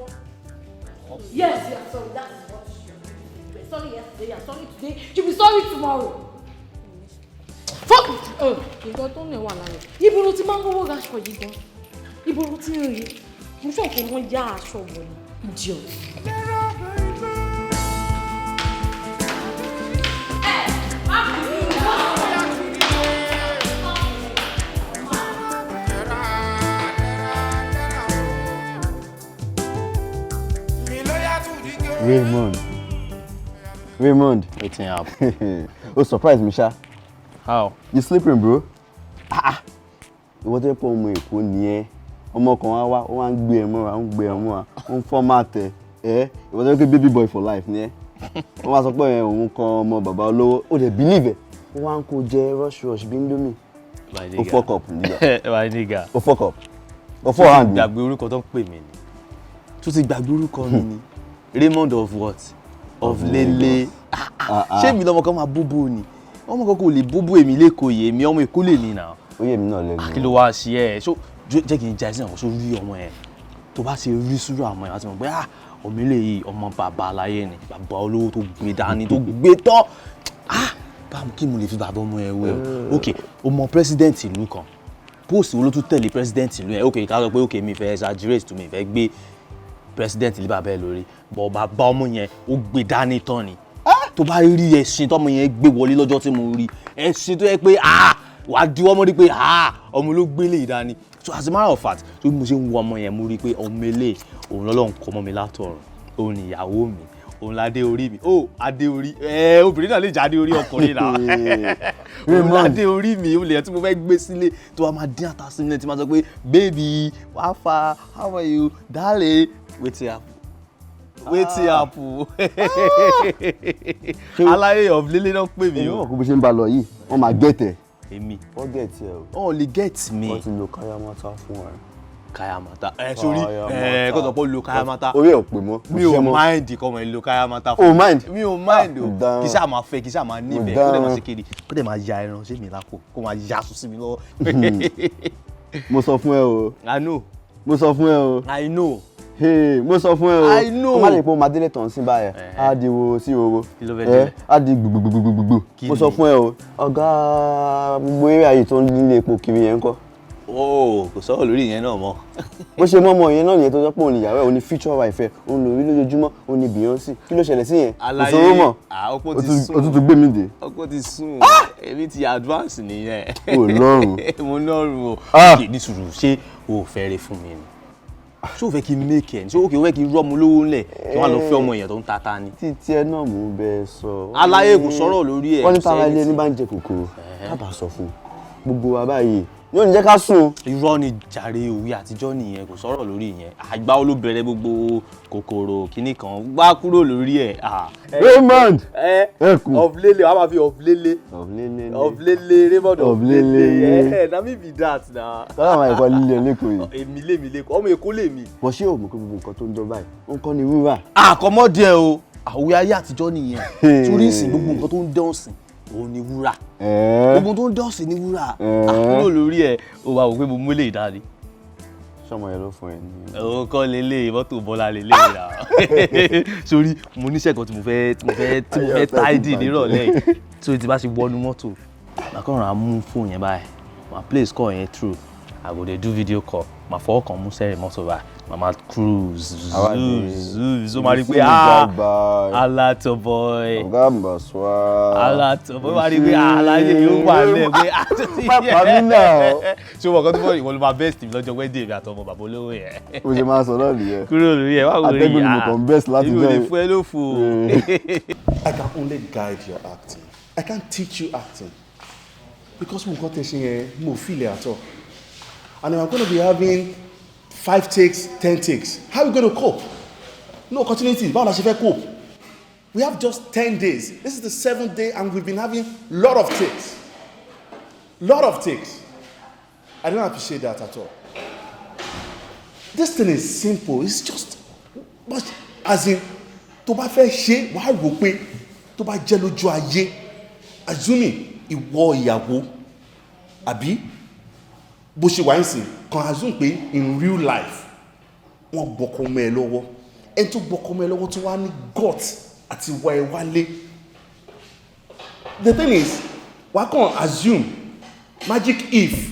Yes, you are sorry. That is what you are. Sorry yesterday, you are sorry today, you be sorry tomorrow. Fuck it! Nǹkan tó ń lè wà lára ẹ̀. Ibo ló ti máa ń rówó ra aṣọ yìí gan? Ibo ló ti ń rí? Mo sọ pé wọ́n yá aṣọ wọ̀ ni. Idiot. Raymond, Raymond. Wetin happen? O surprise me sha. How? You sleeping, bro? Ah ah. Ìwọ tó yẹ pé ọmọ Èkó ni ẹ́. Ọmọ kan wá wá, ó wá ń gbé ẹ mọ́ra, ó ń gbé ẹ mọ́ra, ó ń format ẹ. Ẹ́ ìwọ tó yẹ pé baby boy for life ni ẹ́. Wọ́n wá sọ pé ẹ òun kan ọmọ bàbá olówó, ó dẹ̀ believe ẹ̀. Ó wá ń kó jẹ rush rush bí Indomie. My Ó nigga. fuck up, nigga. My nigga. Ó fuck up. Ó fọ́ hand mi. Gbàgbé orúkọ tó ń pè mí ni. Tó ti gbàgbé orúkọ mi ni. Raymond of what? Of Lele. Ah, ah. Ṣé èmi lọmọ kan máa bóbó ni? Ọmọ kan kò lè bóbó èmi lẹ́kọ̀ọ́ yìí, èmi ọmọ Èkó lè ní nà. Ó yé mi náà lẹ́nu. Kí ló wá ṣe ẹ́? Ṣó jẹ́ kí n ja ẹsẹ̀ náà sórí ọmọ yẹn? Tó bá ṣe rí sùúrù àwọn yẹn, wá ti mọ̀ pé ah, ọmọ eléyìí ọmọ bàbá aláyé ni, bàbá olówó tó gbé dání, tó gbé tọ́. Ah, báwo kí mo lè fi bàbá ọmọ yẹn wé o? Ok, o mọ president ìlú kan, post wo ló tún tẹ̀lé president ìlú yẹn? Ok, ká sọ pé ok, mi fẹ́ exaggerate tó, mi fẹ́ gbé president ilé bàbá ẹ lórí, bọ̀ bàbá ọmọ yẹn ó gbé dání tán ni. Tó bá rí ẹṣin tọmọ yẹn gbé wọlé lọ́jọ́ tí mo rí ẹṣin tó yẹ pé ah, wàá di ọmọ rí pé ah, ọmọ ló gbélé ìdání. So as a matter of fact, tó bí mo ṣe ń wo ọmọ yẹn, mo rí i pé ọmọ ilé òun lọ́lọ́run kọ́ mọ́ mi látọ̀run, òun ni ìyàwó mi, òun ládé orí mi. Ó adé orí ẹ, obìnrin náà lè jẹ́ adé orí ọkùnrin náà. Òun ládé orí mi, òun lè yẹn tí mo fẹ́ gbé sílé, tó wàá máa dín ata sílé, tí máa sọ pé, "Baby, wàá fa, how are you, darling? Wetin happen? Wetin happen?" Aláyé of Lélé náà pè mí Èmi o. mọ̀ pé bó ṣe ń bá a lọ yìí, wọ́n máa get ẹ̀. Èmi. Wọ́n get ẹ̀ o. Wọ́n lè get mi. Wọ́n ti lo káyámátá fún ẹ. Káyámátá ẹ sórí ẹ kó sọ pé ó lo káyámátá. Orí ẹ̀ ò pè mọ́. Mi ò mind kọ́ mọ̀ ẹ lo káyámátá. O mind? Mi ò mind o. Mo dáràn. Kì í ṣáà máa fẹ́, kì í ṣáà máa nífẹ̀ẹ́, kó dẹ̀ máa ṣe kiri, kó dẹ̀ máa ya ẹran sí mi lápò, kó máa ya aṣọ sí mi lọ́wọ́. Mo sọ fún ẹ o. I know. Mo sọ fún ẹ o. I know. Hey, mo sọ fún ẹ o. I know. Kó má lè pọ́n Madélé tán sí báyẹn. Á di wo sí owó. Kí ló fẹ́ Ẹ délẹ̀? á di gbogbogbogbogbò. Kí Mo sọ ni? fún ẹ o. Ọ̀gá gbogbo eré ayé tó ń nílé epo kiri yẹn ń kọ́. Oh, kò sọ̀rọ̀ lórí ìyẹn náà mọ́. Bó ṣe mọ́ ọmọ yẹn náà nìyẹn tó sọ pé òun ìyàwó ẹ̀, òun ni future wife ẹ̀, òun lòrí lójoojúmọ́, òun ni Beyonce. Kí ló ṣẹlẹ̀ sí yẹn? Kò sówó mọ́. Ọpọ́ ti sùn. Ó tún tún gbé mi dé. Ọpọ́ ti sùn. Èmi ti advance nìyẹn. O lọ́rùn. Mo lọ́rùn o. Ah! Kì í ní sùúrù, ṣé o ò fẹ́ re fún mi ni? Ṣé o fẹ́ kí n make ẹ̀ ni? Ṣé o fẹ́ kí n rọ́mọ lówó ńlẹ̀ kí wọ́n á lọ fẹ́ ọmọ èèyàn tó ń ta ni? Títí ẹ náà mò ń bẹ sọ. Aláyé, kò sọ̀rọ̀ lórí ẹ̀. Wọ́n ní kò tára ilé sẹ́ni ẹni bá ń jẹ kòkòrò, kábàá sọ fún un. Gbogbo wa báyìí yóò ní jẹ́ ká sùn. Irọ́ ni jàre, òwe àtijọ́ nìyẹn, kò sọ̀rọ̀ lórí ìyẹn. Àgbà wo ló bẹ̀rẹ̀ gbogbo kòkòrò kínní kan gbá kúrò lórí ẹ̀? Raymond ẹkùn. Ọ̀flélé, wàá máa fi ọ̀flélé. Ọ̀flélé. Ọ̀flélé, Raymond. Ọ̀flélé. Ẹ̀ na me be that na. Tọ́lá àwọn ẹ̀kọ́ líle lẹ́kọ̀ọ́ yìí. Èmi lèmi lẹ́kọ̀ọ́, ọmọ Èkó lèmi. Wọ́n ṣé o mọ̀ pé gbogbo nǹkan tó ń jọ báyìí, ó ń kọ́ ni wúrà. Àkọ́mọ́dé o, àwòye ayé àtijọ́ nìyẹn. Torí ìsìn, gbogbo nǹkan tó ń dán sìn òun ni wúrà. Gbogbo tó ń dán sìn ni wúrà. Kúrò lórí ẹ̀, o wà wò pé mo mú lè dání. Sọmọ yẹn ló fún ẹ ní? Òun kọ́ lélẹ̀, mọ́tò Bọ́lá lélẹ̀ rà. Sórí mo níṣẹ́ kan tí mo fẹ́ tidy nírọ̀lẹ́ yìí. Sórí tí bá ṣe wọnú mọ́tò, màá kàn rà mú fóònù yẹn báyìí, màá place call yẹn through, I go dey do video call, màá fọwọ́ kan mú sẹ́rìn mọ́tò báyìí, màá máa cruise zoom zoom, máa rí pé, ah, alátọ̀ boy. Ọ̀gá àmbàsọ́. Alátọ̀ boy, máa rí pé, ah, aláyé yóò wà lẹ́ pé Pápá mi náà. Ṣé o mọ̀ kan tó fọ́? Ìwọ ló máa best mi lọ́jọ́ wedding mi àtọmọ bàbá olówó yẹn. Bó ṣe máa sọ náà nìyẹn. Kúrò lórí ẹ̀, wá wò rí. Atẹ́gùn ni mo kàn best láti Èmi ò lè jẹ́. fún ẹ lófo. I can only guide your acting. I can't teach you acting. Because mo nǹkan tẹ́ ṣe yẹn, mo feel it at all. And if I'm going to be having five takes, 10 takes, how are we going to cope? No continuity. Báwo la ṣe fẹ́ cope? We have just 10 days. This is the seventh day and we've been having lot of takes. Lot of takes. I don't appreciate that at all. This thing is simple. It's just, but as in, tó bá fẹ́ ṣe, wàá rò pé tó bá jẹ́ lójú ayé, assuming ìwọ ìyàwó, àbí bó ṣe wà ń sìn, kan assume pé in real life, wọ́n gbọ́kọ mọ́ ẹ lọ́wọ́. Ẹni tó gbọ́kọ mọ́ ẹ lọ́wọ́ tó wá ní gut àti wá ẹ wálé. The thing is, wàá kàn assume, magic if,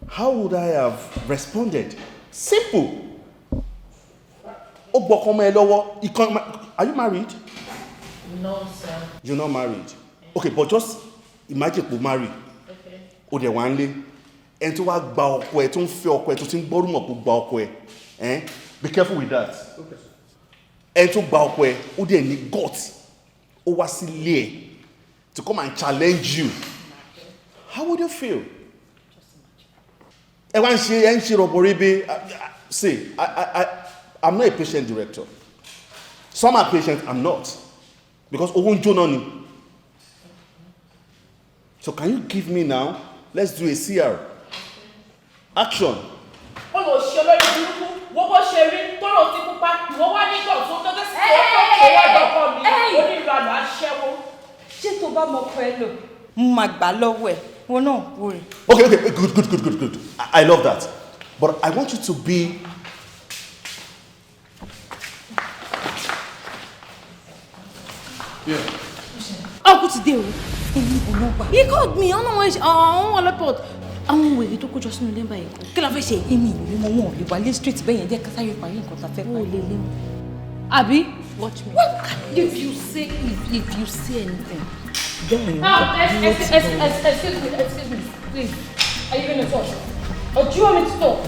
how would I have responded? Simple. Ó gbọ́kọ mọ́ ẹ lọ́wọ́. Ìkan, are you married? No, sir. You're not married. Okay, but just imagine pé o marry. Okay. O dẹ̀ wá ń lé. Ẹni tó wá gba ọkọ ẹ, tó ń fẹ́ ọkọ ẹ, tó ti ń gbọ́rùmọ̀ kó gba ọkọ ẹ. Eh? Be careful with that. Ẹni tó gba ọkọ ẹ, ó dẹ̀ ní gut. Ó wá sílé ẹ to come and challenge you. How would you feel? Ẹ wá ń ṣe, ẹ ń ṣe rọ̀bọ̀rẹ́bẹ́. See, I'm not a patient director. Some are patient, I'm not. Because owó ń jóná ni. So can you give me now? Let's do a CR. Action. Ó lọ ṣe olórí burúkú, wo bó ṣe rí tó lọ sí pupa, ìwọ wá nígbà tó tó tó sí tó wá dọkọ mi, oníranù aṣẹ́wó. Ṣé tó bá mọ ọkọ ẹ lò, mo máa gbà lọ́wọ́ ẹ̀, wọn náà wò rè. Okay, good, good, good, good, good. I love that. But I want you to be. Yeah. Uncle ti dé o. He called me, ọ̀nà wọn àwọn ọlọ́pàá, àwọn wèrè tó kójọ sínú ilé báyìí, kí la fẹ́ ṣe? Èmi ìlú mọ, wọn ò lè wálé street bẹ́ẹ̀ yẹn. Jẹ́ ká sáré parí nǹkan tá a fẹ́ parí. Ó lè lé wọn. Àbí watch me. If you say anything. Excuse me, excuse me, please. Are you gonna talk? Or do you want me to talk?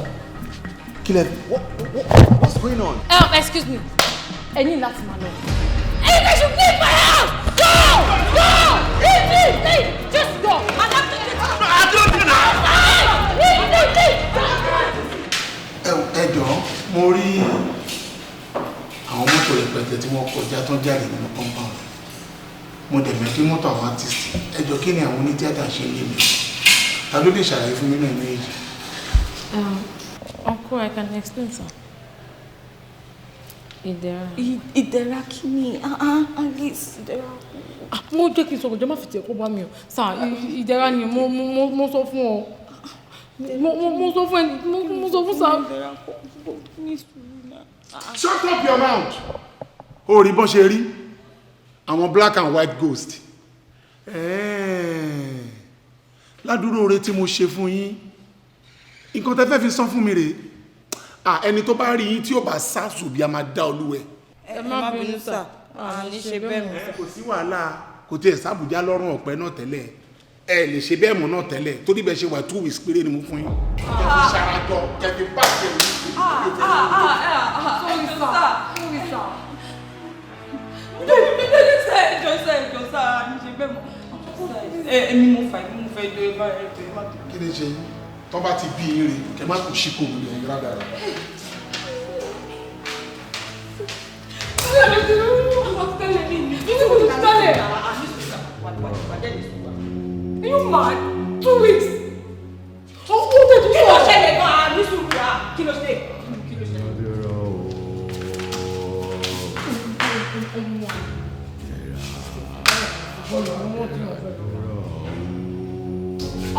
Kílẹ̀, what's going on? Excuse me. Ẹ ní láti máa lọ. You guys should leave my house! Go! Go! Leave, leave, leave! Just go! I'm not gonna. Leave, leave, leave! Ẹ jọ̀ọ́, mo rí àwọn mọ́tò rẹpẹtẹ tí wọ́n kọjá tán jáde nínú compound. Mo dẹ̀ mọ̀ pé mọ́tò àwọn artist. Ẹ jọ̀ọ́, kí ni àwọn onítíátà ṣe lé mi? Ta ló lè ṣàlàyé fún mi náà méjì? Uncle, I can explain, sir. Ìdẹ̀ra. Ìdẹ̀ra kí ni? Alice, ìdẹ̀ra. Mo jẹ́ kí n sọ̀rọ̀, jẹ́ má fi tiẹ̀ kó bá mi o. Sir, ìdẹ̀ra ni mo sọ fún ọ. Mo sọ fún ẹ, mo sọ fún sir. Shut up your mouth! Ó rí bọ́n ṣe rí àwọn black and white ghost. Ládùúrò oore tí mo ṣe fún yín, Nǹkan tẹ́ fẹ́ fi san fún mi rèé. Ah, ẹni tó bá rí yín tí ó bá sá sùbí, a máa dá olúwẹ̀. Ẹ má bínú sà, à ní ṣe bẹ́ẹ̀ mọ́. Kò sí wàhálà, kò tiẹ̀ sábùjá lọ́rùn ọ̀pẹ náà tẹ́lẹ̀. Ẹ lè ṣe bẹ́ẹ̀ mọ́ náà tẹ́lẹ̀, torí bẹ́ẹ̀ ṣe wà, 2 weeks péré ni mo fún yín. Kẹfì ṣarajọ, kẹfì pàṣẹ mi. Sorry sir, sorry sir. Ẹjọ́ sà, ẹjọ́ sà, à ní ṣe bẹ́ẹ̀ mọ́. Èmi mo fà, èmi mo fẹ́ jọ, ẹ bá ẹ jọ, ẹ má bínú. Kí ni ṣe yín? Tọ́ bá ti bí yín rè, kẹ má kò ṣí kò wọlé ẹ̀yìn rádà rẹ̀. Are you mad? 2 weeks. Ó tètè Kí ló ṣẹlẹ̀ gan-an? Ní sùúrù à, kí ló ṣe? Kí ló ṣe?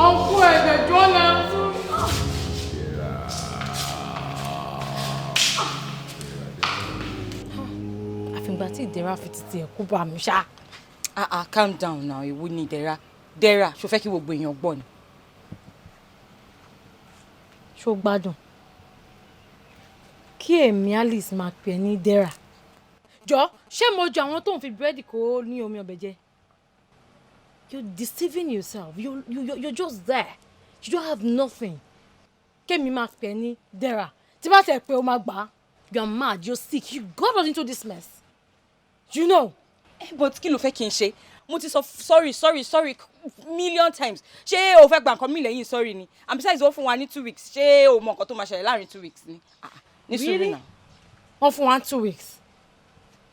Uncle ẹ̀jẹ̀ jọ́nà. Àfìgbà tí Ìdẹ̀ra fi títí ẹ̀ kú bá mi ṣá. Ah ah, calm down now. Èwo ni Ìdẹ̀ra? Dẹ́ra, ṣo fẹ́ kí gbogbo èèyàn gbọ́ ni? Ṣó gbádùn kí èmi Alice máa pè é ní Dẹ́ra? Jọ, ṣé mo jọ àwọn tó ń fi búrẹ́dì kó ní omi ọbẹ̀ jẹ? You're deceiving yourself. You're just there. You don't have nothing. Kémi máa pè é ní Dẹ́ra, tí bá tẹ̀ pé o máa gbà á. You are mad, you're sick, you got us into this mess. Eh, but kí ló fẹ́ kí n ṣe? Mo ti sọ sorry, sorry, sorry million times. Ṣé o fẹ́ gba nǹkan mi lẹ́yìn sorry ni? And besides, ó fún wa ní 2 weeks. Ṣé o mọ nǹkan tó máa ṣẹlẹ̀ láàrin 2 weeks ni? Ah, ah, ní sùúrù Really? náà. Wọ́n fún wa 2 weeks.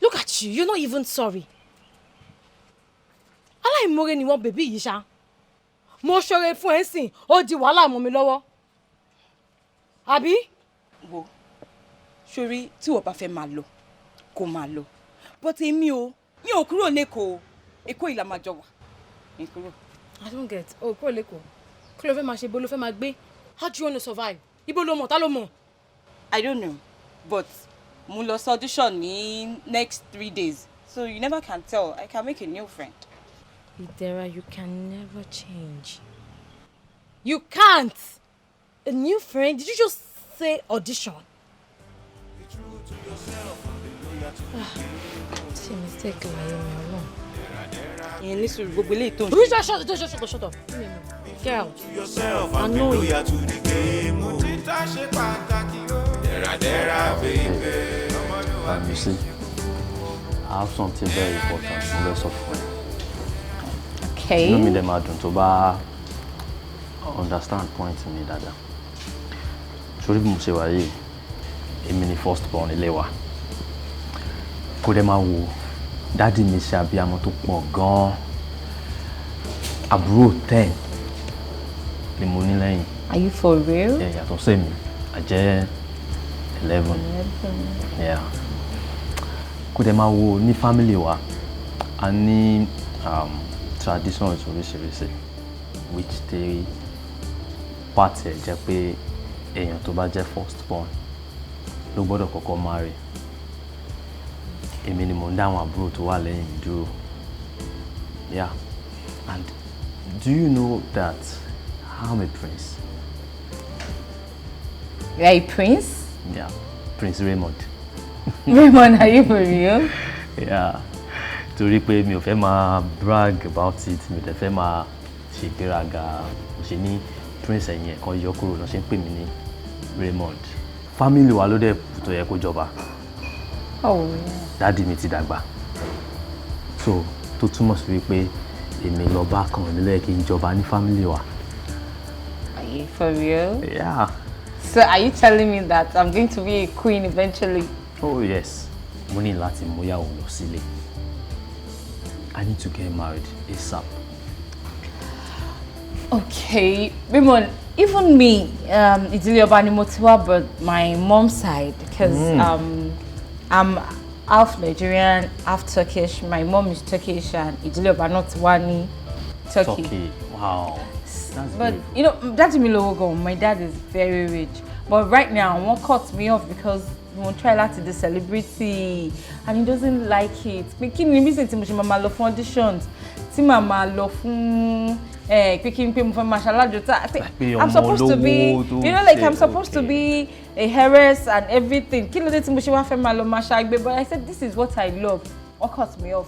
Look at you, you're not even sorry. Aláìmoore ni wọ́n, baby yìí ṣá. Mo ṣoore fún ẹ sìn, ó di wàhálà mọ́ mi lọ́wọ́, àbí? Wo, sórí, tí wọ́n bá fẹ́ máa lọ, kó máa lọ, but èmi o, mi ò kúrò lẹ́kọ̀ọ́. Èkó ìlà máa jọ wà, mi kúrò. I don't get. O kúrò lẹ́kọ̀ọ́, kí ló fẹ́ máa ṣe? Ibo ló fẹ́ máa gbé? How do you want to survive? Ibo ló mọ̀? Ta ló mọ̀? I don't know, but mo lọ sí audition ní next 3 days, so you never can tell, I can make a new friend. Idera, you can never change. You can't. A new friend? Did you just say audition? Ah, ṣe mistake láyé mi, Ọlọ́run. Ìyẹn ní sùúrù, gbogbo eléyìí tó ń You just shut up, just shut up, shut up. Get out. Yourself I and be know you. loyal to the game. Oh. Òtítọ́ ṣe pàtàkì o. Dẹ́ra baby. You see, I have something very important mo fẹ́ sọ fún ẹ. Okay. Inú mi dẹ̀ máa dùn tó bá understand point mi dáadáa. Torí bí mo ṣe wà yìí, èmi ni first born ilé wa. Kó dẹ̀ máa wo, daddy mi ṣe abiyamọ tó pọ̀ gan-an. Àbúrò 10 ni mo ní lẹ́yìn. Are you for real? Yeah, yàtọ̀ sí mi, a jẹ́ 11. Yeah. Kó dẹ̀ máa wo, ní family wa, a ní traditions oríṣiríṣi, which they part ẹ̀ jẹ́ pé èèyàn tó bá jẹ́ first born ló gbọ́dọ̀ kọ́kọ́ marry. Èmi ni mò ń dá àwọn àbúrò tó wà lẹ́yìn mi dúró. Yeah. And do you know that I'm a prince? You are a prince? Yeah, Prince Raymond. Raymond, are you for real? Yeah. Torí pé mi ò fẹ́ máa brag about it, mi ò dẹ̀ fẹ́ máa ṣe ìgbéraga, mo ṣe ní prince ẹ̀yìn ẹ̀ kan yọ kúrò náà, ṣe ń pè mí ní Raymond. Family wa ló dẹ̀ kù tó yẹ kó jọba. Oh. Daddy mi ti dàgbà. So tó túmọ̀ sí wípé èmi lọ́ba kan nílẹ̀ kí n jọba ní family wa. Are you for real? Yeah. So are you telling me that I'm going to be a queen eventually? Oh yes. Mo ní láti mú ìyàwó lọ sílé. I need to get married ASAP. Okay, Raymond, even me, ìdílé ọba ni mo ti wá, but my mom's side, because I'm half Nigerian, half Turkish. My mom is Turkish and ìdílé ọba náà ti wá ní Turkey. Turkey. Wow. That's But beautiful. Daddy mi lówó gan. My dad is very rich. But right now, wọ́n cut me off because mo try láti di celebrity and he doesn't like it. Pé kí ni reason tí mo ṣe máa ma lọ fún auditions Tí màá máa lọ fún pé kí n pé mo fẹ́ máa ṣalájò tá Pé I'm ọmọ supposed to be, olówó tó you know, like ṣe I'm supposed to be a heiress and everything. Kí ló dé tí mo ṣe wá fẹ́ máa lọ máa ṣàgbé? But I said this is what I love. Wọ́n cut me off.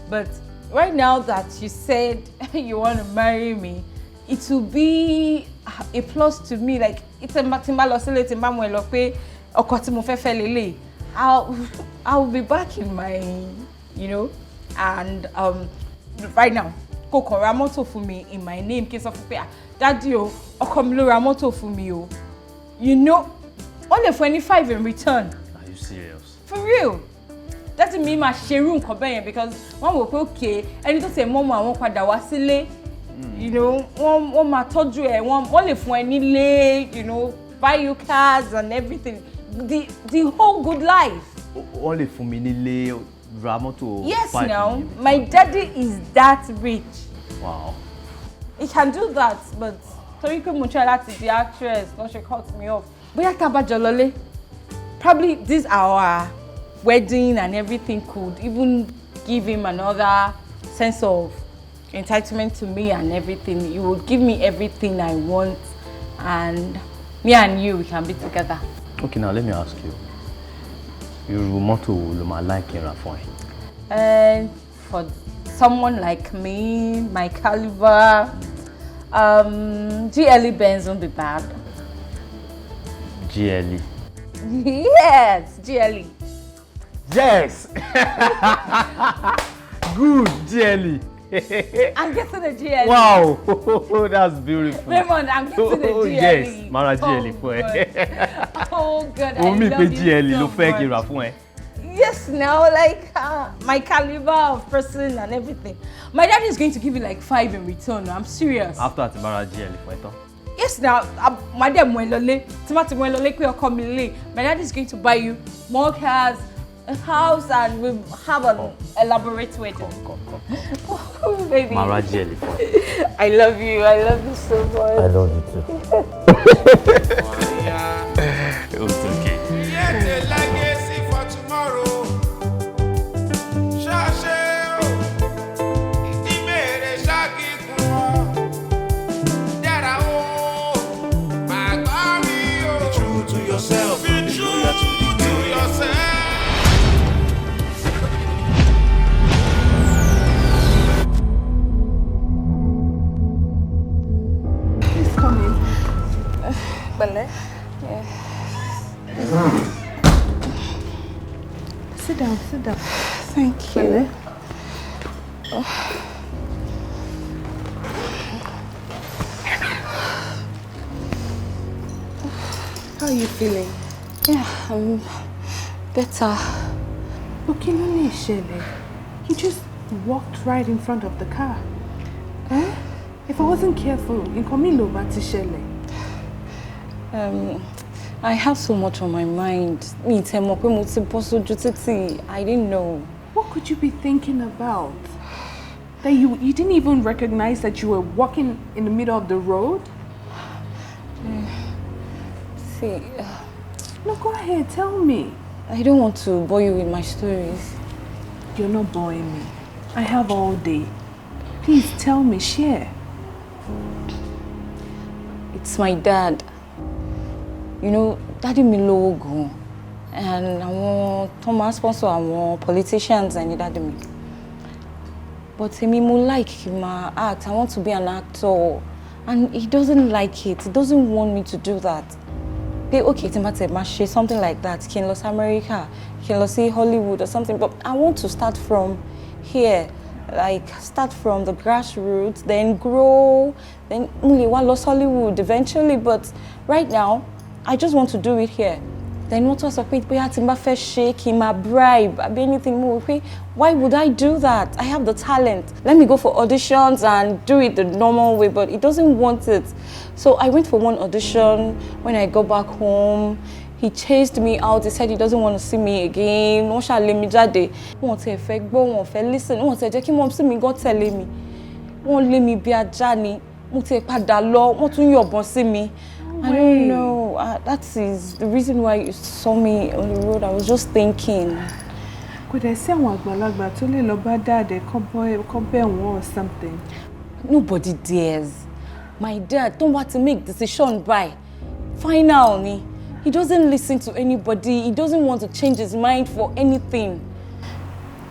But right now that you said you want to marry me, it will be a plus to me. Like it's a tí n bá lọ sílé, tí n bá mú ẹ lọ pé ọkọ tí mo fẹ́ fẹ́ lélẹ̀, I'll be back in my, and right now kò kàn ra mọ́tò fún mi in my name, kí n sọ fún pé, "Ah, daddy o, ọkọ mi ló ra mọ́tò fún mi o." Wọ́n lè fún ẹ ní five in return. Are you serious? For real, daddy mi máa ṣerú nǹkan bẹ́ẹ̀ yẹn because wọ́n wò pé okay, ẹni tó tẹ̀ mọ́mọ́ àwọn padà wá sílé, wọ́n máa tọ́jú ẹ̀, wọ́n lè fún ẹ nílé, buy you cars and everything, the whole good life. Wọ́n lè fún mi nílé, ra mọ́tò Yes. five Now million. My daddy is that rich. He can do that, but torí pé mo try láti di actress ló ṣe cut me off. Bóyá tá a bá jọ lọlé, probably this our wedding and everything could even give him another sense of entitlement to me and everything. He would give me everything I want, and me and you, we can be together. Okay, now let me ask you, irú mọ́tò wo ló máa like kí n rà fún ẹ? And for someone like me, my caliber, GLE Benz won't be bad. GLE. Yes, GLE. Yes, good, GLE. I'm getting a GLE. Wow, that's beautiful. Raymond, I'm getting a Oh, GLE. yes, màá ra GLE fún ẹ. Oh God, I O mi love pé you GLE so ló fẹ́ kí n much. rà fún ẹ. Yes, now, like my caliber of person and everything. My daddy is going to give you like five in return. I'm serious. After tí bá ra GLE fún ẹ tán. Yes, now, my dad mú ẹ lọlé. Tí má ti mú ẹ lọlé pé ọkọ mi lélẹ̀, my dad is going to buy you more cars, a house, and we'll have an elaborate wedding. Oh, baby. Màá ra GLE fún ẹ. I love you. I love you so much. I love you too. It's okay. Create a legacy for tomorrow. Ṣọ́ṣe o, ìdí mèrè ṣáàgìgùn ọ. Dára o, bàbá mi o. Be true to yourself. Be true to yourself. Please come in. Pẹ̀lẹ́. Sit down, sit down. Thank you. Pẹ̀lẹ́. Oh. How are you feeling? Yeah, I'm better. But kí ló lè ṣẹlẹ̀? You just walked right in front of the car. Eh? If I wasn't careful, nǹkan mi ló bá ti ṣẹlẹ̀. I have so much on my mind. Mi tẹ́ mọ̀ pé mo ti bọ́ sójú títì. I didn't know. What could you be thinking about? That you didn't even recognize that you were walking in the middle of the road? See, No, go ahead, tell me. I don't want to bore you with my stories. You're not boring me. I have all day. Please tell me, share. It's my dad. Daddy mi lówó gan. And àwọn tó máa ń sponsor àwọn politicians ẹni daddy mi. But èmi, mo like kí n máa act. I want to be an actor. And he doesn't like it. He doesn't want me to do that. Pé okay, tí n bá tẹ̀ máa ṣe something like that, kí n lọ sí America, kí n lọ sí Hollywood or something. But I want to start from here. Like start from the grassroots, then grow, then mo lè wá lọ sí Hollywood eventually. But right now, I just want to do it here. Then wọ́n tún sọ pé bóyá tí n bá fẹ́ ṣe, kí n máa bribe àbí anything. Mo wò pé why would I do that? I have the talent. Let me go for auditions and do it the normal way, but he doesn't want it. So I went for one audition. When I got back home, he chased me out. He said he doesn't want to see me again. Wọ́n ṣáà lé mi jáde. Wọ́n tiẹ̀ fẹ́ gbọ́, wọ́n fẹ́ listen, wọ́n tiẹ̀ jẹ́ kí mumsy mi gan tẹ̀lé mi. Wọ́n lé mi bí ajá ni. Mo tiẹ̀ padà lọ, wọ́n tún yọ̀bọ̀n sí mi. I don't know. That is the reason why you saw me on the road. I was just thinking. Kò dẹ̀ sí àwọn àgbàlagbà tó lè lọ bá dad ẹ kọ́ bẹ̀ wọ́n or something? Nobody dares. My dad don't want to make decision by final ni. He doesn't listen to anybody. He doesn't want to change his mind for anything.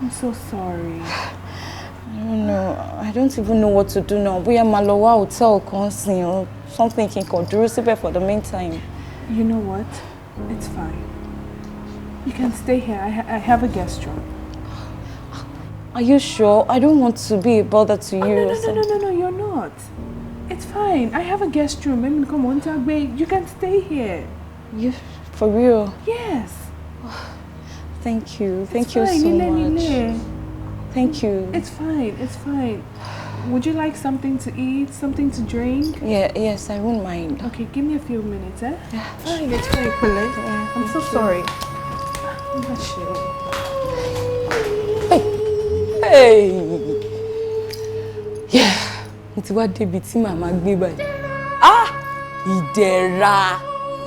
I'm so sorry. I don't know. I don't even know what to do now. Bóyá máa lọ wá hotel kan sìn or something, kí n kàn dúró síbẹ̀ for the meantime. You know what? It's fine. You can stay here. I have a guest room. Are you sure? I don't want to be a bother to you. Oh, no, or no, no, something. No, no, no, you're not. It's fine. I have a guest room. I mean, come on, Tagbe. You can stay here. You, for real? Yes. Thank you. Thank It's you fine. so Ilé ni much. ilé. Thank you. It's fine. It's fine. Would you like something to eat? Something to drink? Yeah, yes, I won't mind. Okay, give me a few minutes, eh? Yeah. Fine, it's fine, Pele. I'm so Thank you. sorry. I'm not sure. Hey! Yeah, mo ti wá débi tí màmá gbé báyìí. Ah! Ìdẹ̀ra!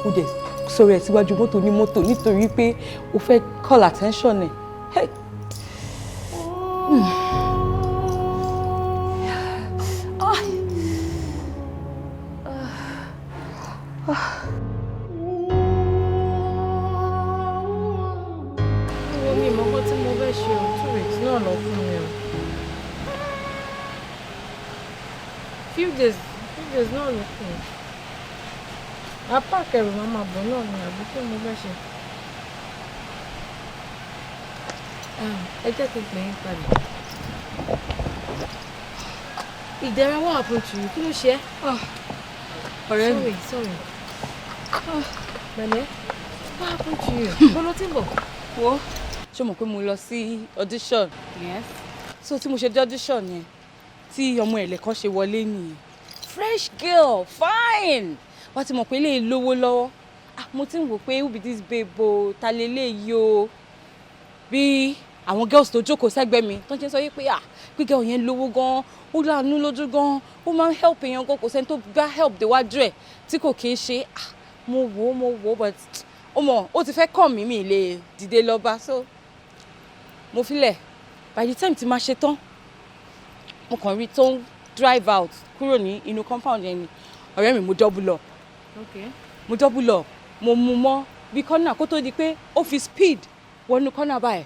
Ó dẹ̀ sọ̀rọ̀ ẹ̀ síwájú mọ́tò ní mọ́tò nítorí pé o fẹ́ call attention ẹ̀. Hey! Ah! Ah! Wo mi mọ̀ nǹkan tí mo fẹ́ ṣe o, 2 weeks náà lọ fún mi o. Few days náà ló kù. Apá kẹrù máa máa bọ̀ náà ni, àbí kí mo fẹ́ ṣe? Ah, ẹ jẹ́ kí n pè yín padà. Ìdẹ̀ra, what happened to you? Kí ló ṣe ẹ́? Ọ̀rẹ́ mi. Sorry, sorry. Ah, pẹ̀lẹ́. What happened to you? Bọ́lá tí ń bọ̀. Wo, ṣé o mọ̀ pé mo lọ sí audition? Yes. So tí mo ṣe dé audition yẹn, tí ọmọ ẹ̀lẹ̀ kan ṣe wọlé nìyẹn. Fresh girl, fine. Wá ti mọ̀ pé eléyìí lówó lọ́wọ́. Ah, mo ti ń wò pé who be this babe o, ta leléyìí o. Bí àwọn girls tó jókòó sẹ́gbẹ́ mi tó ń ṣe sọ yìí pé, ah, pé girl yẹn lówó gan, ó láàánú lójú gan, ó máa ń help èèyàn gan, kò sẹ́ni tó bá help déwájú ẹ̀ tí kò kí ń ṣe. Ah, mo wò ó, mo wò ó, but ó mọ̀, ó ti fẹ́ kàn mí, mi lè dìde lọ bá, so mo filẹ̀. By the time tí máa ṣe tán, mo kàn rí tó ń drive out kúrò ní inú compound yẹn ni. Ọ̀rẹ́ mi, mo double up. Mo double up, mo mú mọ́ bí kọ́nà kó tó di pé ó fi speed wọnú kọ́nà báyìí,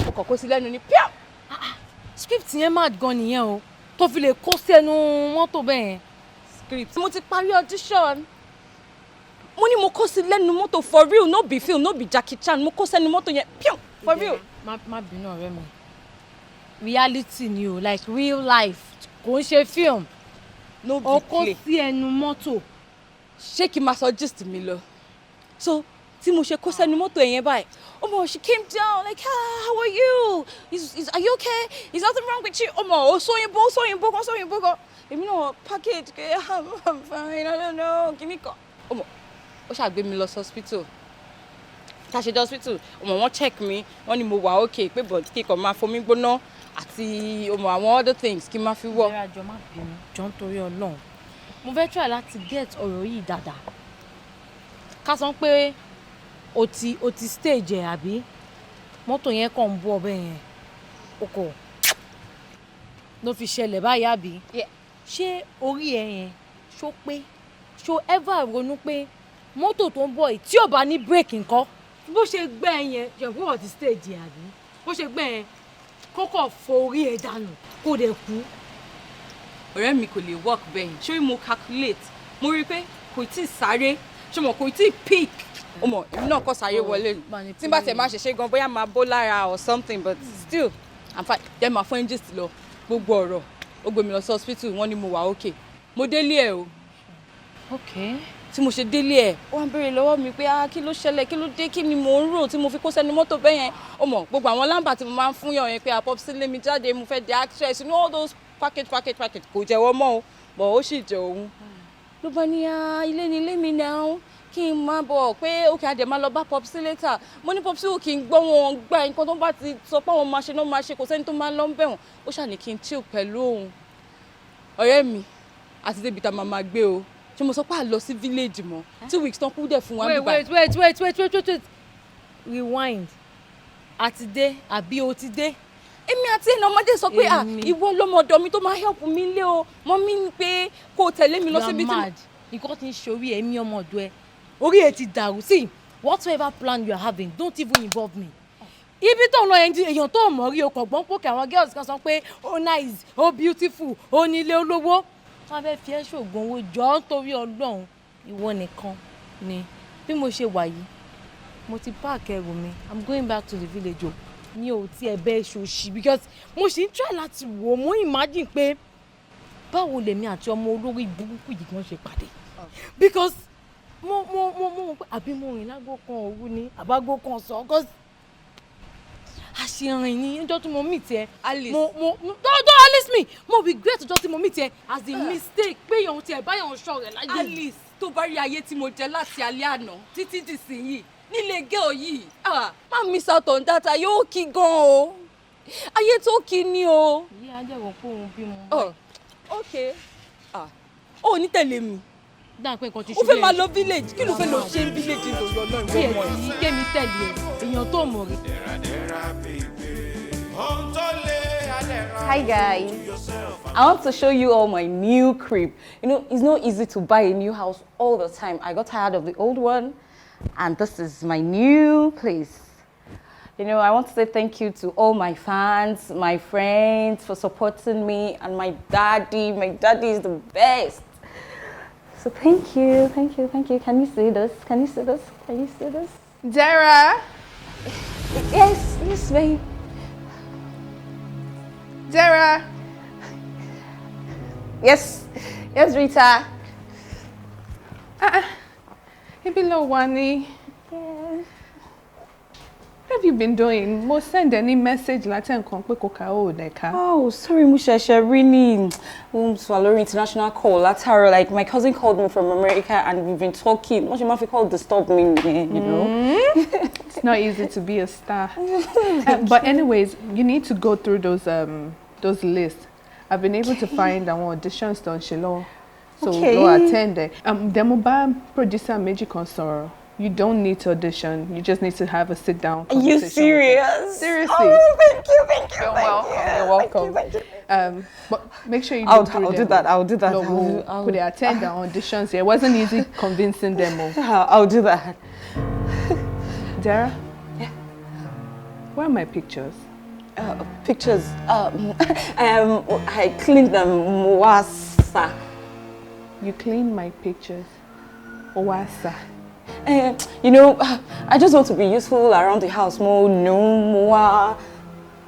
mo kàn kó sí lẹ́nu ní píà. Script yẹn mad gan nìyẹn o, tó fi lè kó sẹ́nu mọ́tò bẹ́ẹ̀ yẹn. Script? Mo ti parí audition. Mo ní mo kó sí lẹ́nu mọ́tò for real, no be film, no be Jackie Chan. Mo kó sẹ́nu mọ́tò yẹn píà for real. Má bínú, ọ̀rẹ́ mi, reality ni o, like real life, kò ń ṣe film. No be O kó play. sí ẹnu mọ́tò. Ṣé kí n máa sọ gist mi lọ? So tí mo ṣe kó sẹ́nu mọ́tò yẹn báyìí, ọmọ, she came down like, "Ah, how are you? Are you okay? Is nothing wrong with you?" Ọmọ, ó sóyìnbó, ó sóyìnbó kan, sóyìnbó kan. Èmi náà package pé I'm fine, I don't know kíní kan. Ọmọ, ó ṣàgbé mi lọ sí hospital. Tá a ṣe dé hospital, ọmọ, wọ́n check mi, wọ́n ní mo wà okay, pé but kí n kàn máa fomi gbóná àti, ọmọ, àwọn other things kí n máa fi wọ̀. Ìlera, jọ, má bínú, jọ, nítorí Ọlọ́run, mo fẹ́ try láti get ọ̀rọ̀ yìí dáadáa. Ká sọ pé o ti stage ẹ̀, àbí mọ́tò yẹn kàn ń bọ̀ ọbẹ̀ yẹn, o kò ló fi ṣẹlẹ̀ báyìí, àbí? Ṣé orí ẹ yẹn ṣó pé? Ṣó ever ronú pé mọ́tò tó ń bọ̀ yìí, tí ò bá ní brake ńkọ́? Bó ṣe gbẹ́ ẹ yẹn, yẹ̀ wọ́n ti stage ẹ̀, àbí bó ṣe gbẹ́ ẹ kókò fo orí ẹ dànù, kó dẹ̀ kú? Ọ̀rẹ́ mi, kò lè work bẹ́ẹ̀. Ṣé mo calculate, mo rí i pé kò tí ì sáré, ṣé mo kò tí ì pick. Ó mọ̀, èmi náà kọ́ sáré wọlé ni. Tí n bá tẹ̀ máa ṣẹ̀ṣẹ̀ gan, bóyá máa bó lára or something, but still I'm fine. Jẹ́ máa fún gist lọ. Gbogbo ọ̀rọ̀, ó gbé mi lọ sí hospital, wọ́n ní mo wà okay. Mo délé ẹ̀ o. Tí mo ṣe délé ẹ̀, ó wá ń béèrè lọ́wọ́ mi pé, ah, kí ló ṣẹlẹ̀, kí ló dé, kí ni mò ń rò tí mo fi kó sẹ́nu mọ́tò bẹ́ẹ̀ yẹn. Ó mọ̀ gbogbo àwọn lámbà tí mo máa ń fún yàn yẹn pé àpọ̀ sí lé mi jáde, mo fẹ́ di actress, you know all those package, package, package. Kò jẹ́wọ́ mọ́ o, but ó sì jẹ́ òun ló bá ní, ah, ilé ni ilé mi náà, kí n máa bọ̀, pé òkè àdè máa lọ bá popsi later. Mo ní popsi ò kí n gbọ́, wọn gbà nǹkan tó bá ti sọ pé àwọn máa ṣe náà máa ṣe, kò sẹ́ni tó máa lọ ń bẹ̀ wọ́n. Ó ṣàní kí n chill pẹ̀lú òun. Ọ̀rẹ́ mi, àti débi tá a máa máa gbé o. Ṣé mo sọ pé à lọ sí village mọ́? 2 weeks tán kú dẹ̀ fún wa Wait, bíbá. wait, wait, wait, wait, wait, wait, wait, rewind. A ti dé àbí o ti dé? Èmi àti ẹnà ọmọdé sọ pé, ah, ìwọ lọmọ ọ̀dọ̀ mi tó máa help mi lé o. Mọ mi ní pé kó o tẹ̀lé mi lọ You are síbi tí. mad. Nǹkan tí ń ṣe orí ẹ̀mí ọmọ ọ̀dọ̀ ẹ. Orí ẹ ti dàrú. See, whatever plan you are having, don't even involve me. Ibi tó ń lọ yẹn, èèyàn tó mọ̀ rí, o kò gbọ́n pòkè. Àwọn girls kan sọ pé ó nice, ó beautiful, ó nílé olówó. Wọ́n fẹ́ fi ẹ́ ṣoògùn owó. Jọ, nítorí Ọlọ́run, ìwọ nìkan ni. Bí mo ṣe wà yìí, mo ti pack ẹrù mi, I'm going back to the village o. Mi ò tiẹ̀ bẹ́ẹ̀ ṣòṣì, because mo ṣì ń try láti wò ó, mo imagine pé báwo lèmi àti ọmọ olórí burúkú yìí gan ṣe pàdé, because mo mọ̀ pé àbí mo rìn lágbo kan òru ni àbágbó kan sọ, cause àṣìrìn ni ọjọ́ tí mo meet ẹ. Alice. Mo don't Alice me. Mo regret ọjọ́ tí mo meet ẹ as a mistake pé èèyàn tiẹ̀ báyọ̀ ń ṣọ rẹ̀ láyé. Alice, tó bá rí ayé tí mo jẹ láti alẹ́ àná títí dìsìnyìí nílé girl yìí, ah, má miss out on that. Ayé ó kí gan o, ayé tó kí ni o. Ìyá ajẹ́wọ̀ pé òun bímọ. Oh, okay, ah, ó ní tẹ̀lé mi. Dáa pé nǹkan ti Ó fẹ́ máa lọ village. Kí ló fẹ́ lọ ṣe ní village lórí Ọlọ́run? Tí ẹ ti kémi tẹ̀lé ẹ, èèyàn tó mọ̀ rí. Hi guys, I want to show you all my new crib. You know, it's not easy to buy a new house all the time. I got tired of the old one, and this is my new place. I want to say thank you to all my fans, my friends for supporting me, and my daddy. My daddy is the best. So thank you, thank you, thank you. Can you see this? Can you see this? Can you see this? Dara! Yes, babe. Dara! Yes, Rita. Ah, ibi ló wà ní. What have you been doing? Mo send any message láti nǹkan pé kò ká ó dẹ̀ ká. Oh, sorry, mo ṣẹ̀ṣẹ̀ rí ní sọ lórí international call látàárọ̀. Like, my cousin called me from America and we've been talking. Wọ́n ṣe máa fi call disturb me nìyẹn. It's not easy to be a star. But anyways, you need to go through those lists. I've been able to find àwọn auditions tó ń ṣe lọ́wọ́. So go attend it. Then mo bá producer méjì kan sọ̀rọ̀. You don't need to audition. You just need to have a sit down Are you conversation with them. serious? Seriously. Oh, thank you, thank you, You're thank welcome. you. You're welcome. Thank you, thank you. But make sure you go through I'll do them. that. I'll do that. No, could they attend the auditions? It wasn't easy convincing them. Oh. I'll do that. Dara? Yeah. Where are my pictures? Pictures. I cleaned them. Mwasa. You cleaned my pictures. Owasa. I just want to be useful around the house. Mo no more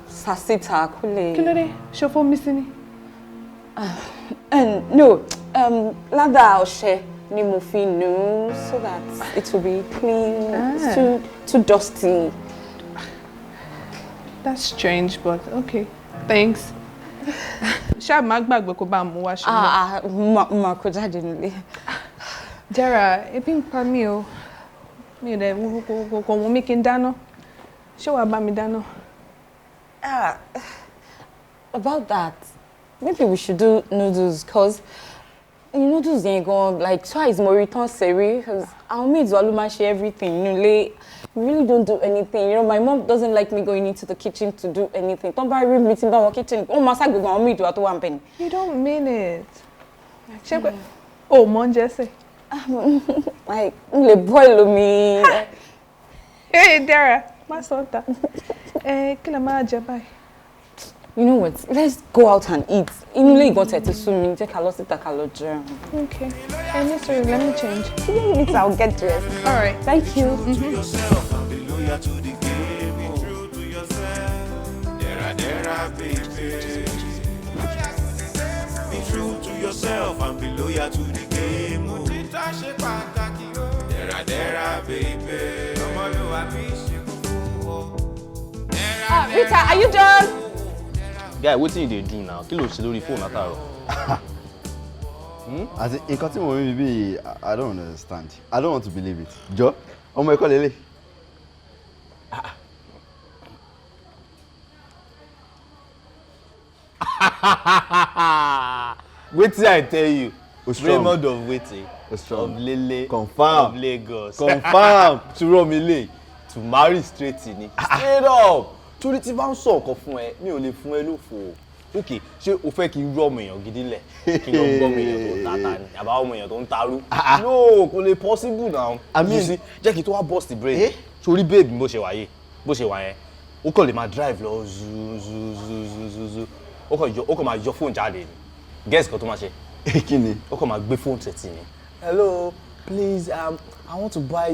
sasita kule. Kí ló dé? Ṣo fún mi sí ni? And no, lather ọṣẹ ni mo fi nù so that it will be clean. It's too dusty. That's strange, but okay. Thanks. Ṣá má gbàgbé kó bá mú wá ṣùgbọ́n. Ah, ah, ma kó jáde nílé. Dara, ebi ń pa mí o. Mi ò dẹ̀ kò wù mí kí n dáná. Ṣé wàá bá mi dáná? Ah, about that, maybe we should do noodles, cause noodles yẹn gan, like twice mo rí tán sẹ́rí, cause our maids wa ló máa ṣe everything nílé. We really don't do anything. My mom doesn't like me going into the kitchen to do anything. Tó bá rí mi tí n bá wọn kitchen, wọ́n máa sá gbogbo àwọn maids wa tó wà níbẹ̀ ni. You don't mean it. Ṣé pé o ò mọ oúnjẹ sè? Like, n lè boil omi. Hey Dara, má sọ ta. Ẹ kí la máa jẹ báyìí? You know what? Let's go out and eat. Inú ilé ìgbọ̀nsẹ̀ ti sú mi, jẹ́ ká lọ síta ká lọ jẹun. Okay. Ẹ ní sùúrù, let me change. Later, I'll get dressed. All right. Thank you. To yourself and be loyal to the game. Be true to yourself. Dera, dera, baby. Be true to yourself and be loyal to the game. Òtítọ́ ṣe pàtàkì o. Dera, dera, baby. Ọmọlúwàbí ṣe kókó o. Ah, Rita, are you done? Guy, wetin you dey do now? Kí ló ṣe lórí fóònù látàárọ̀? Àti nǹkan tí mo rí bí, I don't understand. I don't want to believe it. Jọ, ọmọ ẹ̀kọ́ lélẹ̀. Wetin I tell you? O strong. Raymond of wetin? O strong. Of Lele. Confirm. Of Lagos. Confirm. Turomile. To marry straight ni. Straight up. Torí tí bá ń sọ nǹkan fún ẹ, mi ò lè fún ẹ lófo. Ok, ṣé o fẹ́ kí n rú ọmọ èèyàn gidi lẹ̀? Kí n lọ gbọ́ ọmọ èèyàn tó ń tata ni? Àbá ọmọ èèyàn tó ń tarú? No, kò lè possible now. I mean- You see, jẹ́ kí n tó wá burst the brain. Torí babe mi bó ṣe wà yìí, bó ṣe wà yẹn, ó kàn lè máa drive lọ zu zu zu zu zu zu. Ó kàn máa yọ fóònù jáde ni. Guess kan tó máa ṣe. Kí ni? Ó kàn máa gbé fóònù tẹ̀tì ni. Hello, please, I want to buy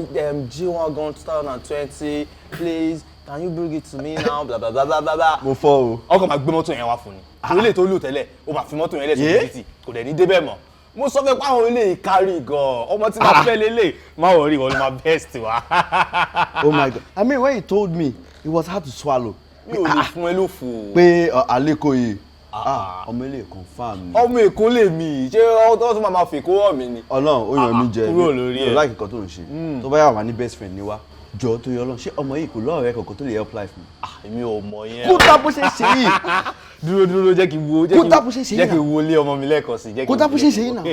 G-Wagon 2020. Please, can you bring it to me now? Blah, blah, blah, blah, blah, blah. Mo fọ́ o. Ọkọ̀ máa gbé mọ́tò yẹn wá fún ni. Torí lè tó lù tẹ́lẹ̀, ó máa fi mọ́tò yẹn lẹ̀ sójú títì. Kò dẹ̀ ní débẹ̀ mọ́. Mo sọ fẹ́ pé àwọn ilé ìkárí gan-an. Ọmọ tí máa fẹ́ lélẹ̀, má wọ̀ rí ìwọ ló máa best wa. Oh my God. I mean, when he told me, it was hard to swallow. Mi ò lè fún ẹ lófo. Pé Aleko yìí, ah, ọmọ ilé confam ni. Ọmọ Èkó lè mi, ṣé ọtọ́ tó máa ma fèkó hàn mí ni? Ọlọ́run ó yàn mí jẹ. Kúrò lórí ẹ̀. Mi ò like nǹkan tó ń ṣe. Tó bá yà wá ní best friend ni wá. Jọ tó yọ Ọlọ́run, ṣé ọmọ yìí kò lọ́ọ̀rẹ́ kankan tó lè help life mi? Èmi ò mọ̀ yẹn. Kó tá bó ṣe ṣe yìí. Dúró dúró, jẹ́ kí n wo Kó tá bó ṣe ṣe yìí jẹ́ kí n náà. wo ilé ọmọ mi lẹ́ẹ̀kan sí. Kó tá bó ṣe ṣe yìí náà.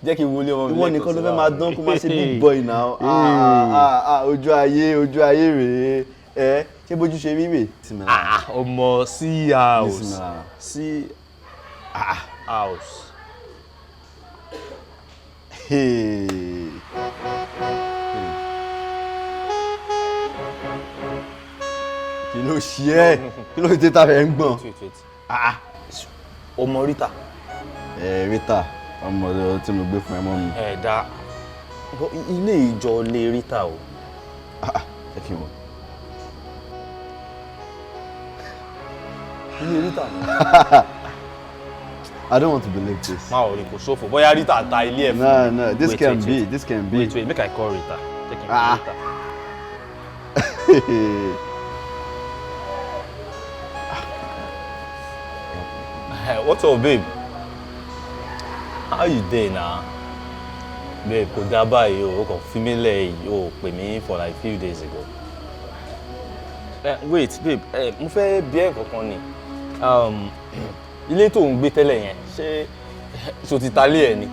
Jẹ́ kí n wo ilé ọmọ mi Ìwọ lẹ́ẹ̀kan sí. nìkan ló fẹ́ máa dán kó máa ṣe big boy now. Ah, ah, ah, ojú ayé, ojú ayé rèé. Ẹ ṣé bójú ṣe rí rèé? Ah, ọmọ sí house. Bismillah. Sí house. Hey. Kí ló ṣe ẹ́? Kí ló dé tá rẹ̀ ń gbọ̀n? Wait, wait. Ah, ọmọ Rita. Ẹ Rita, ọmọ tí mo gbé fún ẹ mọ́ mi. Ẹ dá ilé ìjọ lè Rita o. Ẹ kí n wọ. Ilé Rita ni. I don't want to believe this. Má ò rí kò sófò, bóyá Rita ta ilé ẹ̀ fún No, mi. no, this Wait, can wait, be, wait. this can be. Wait, wait, make I call Rita. Take him Ah. Rita. What's up, babe? How you dey na? Babe, kò dá báyìí o, o kàn fi mí lẹ̀ yìí, o pè mí for like few days ago. Wait, babe, mo fẹ́ bi ẹ́ kankan ni. Ilé tó ń gbé tẹ́lẹ̀ yẹn, ṣé ṣo ti ta lé ẹ ni?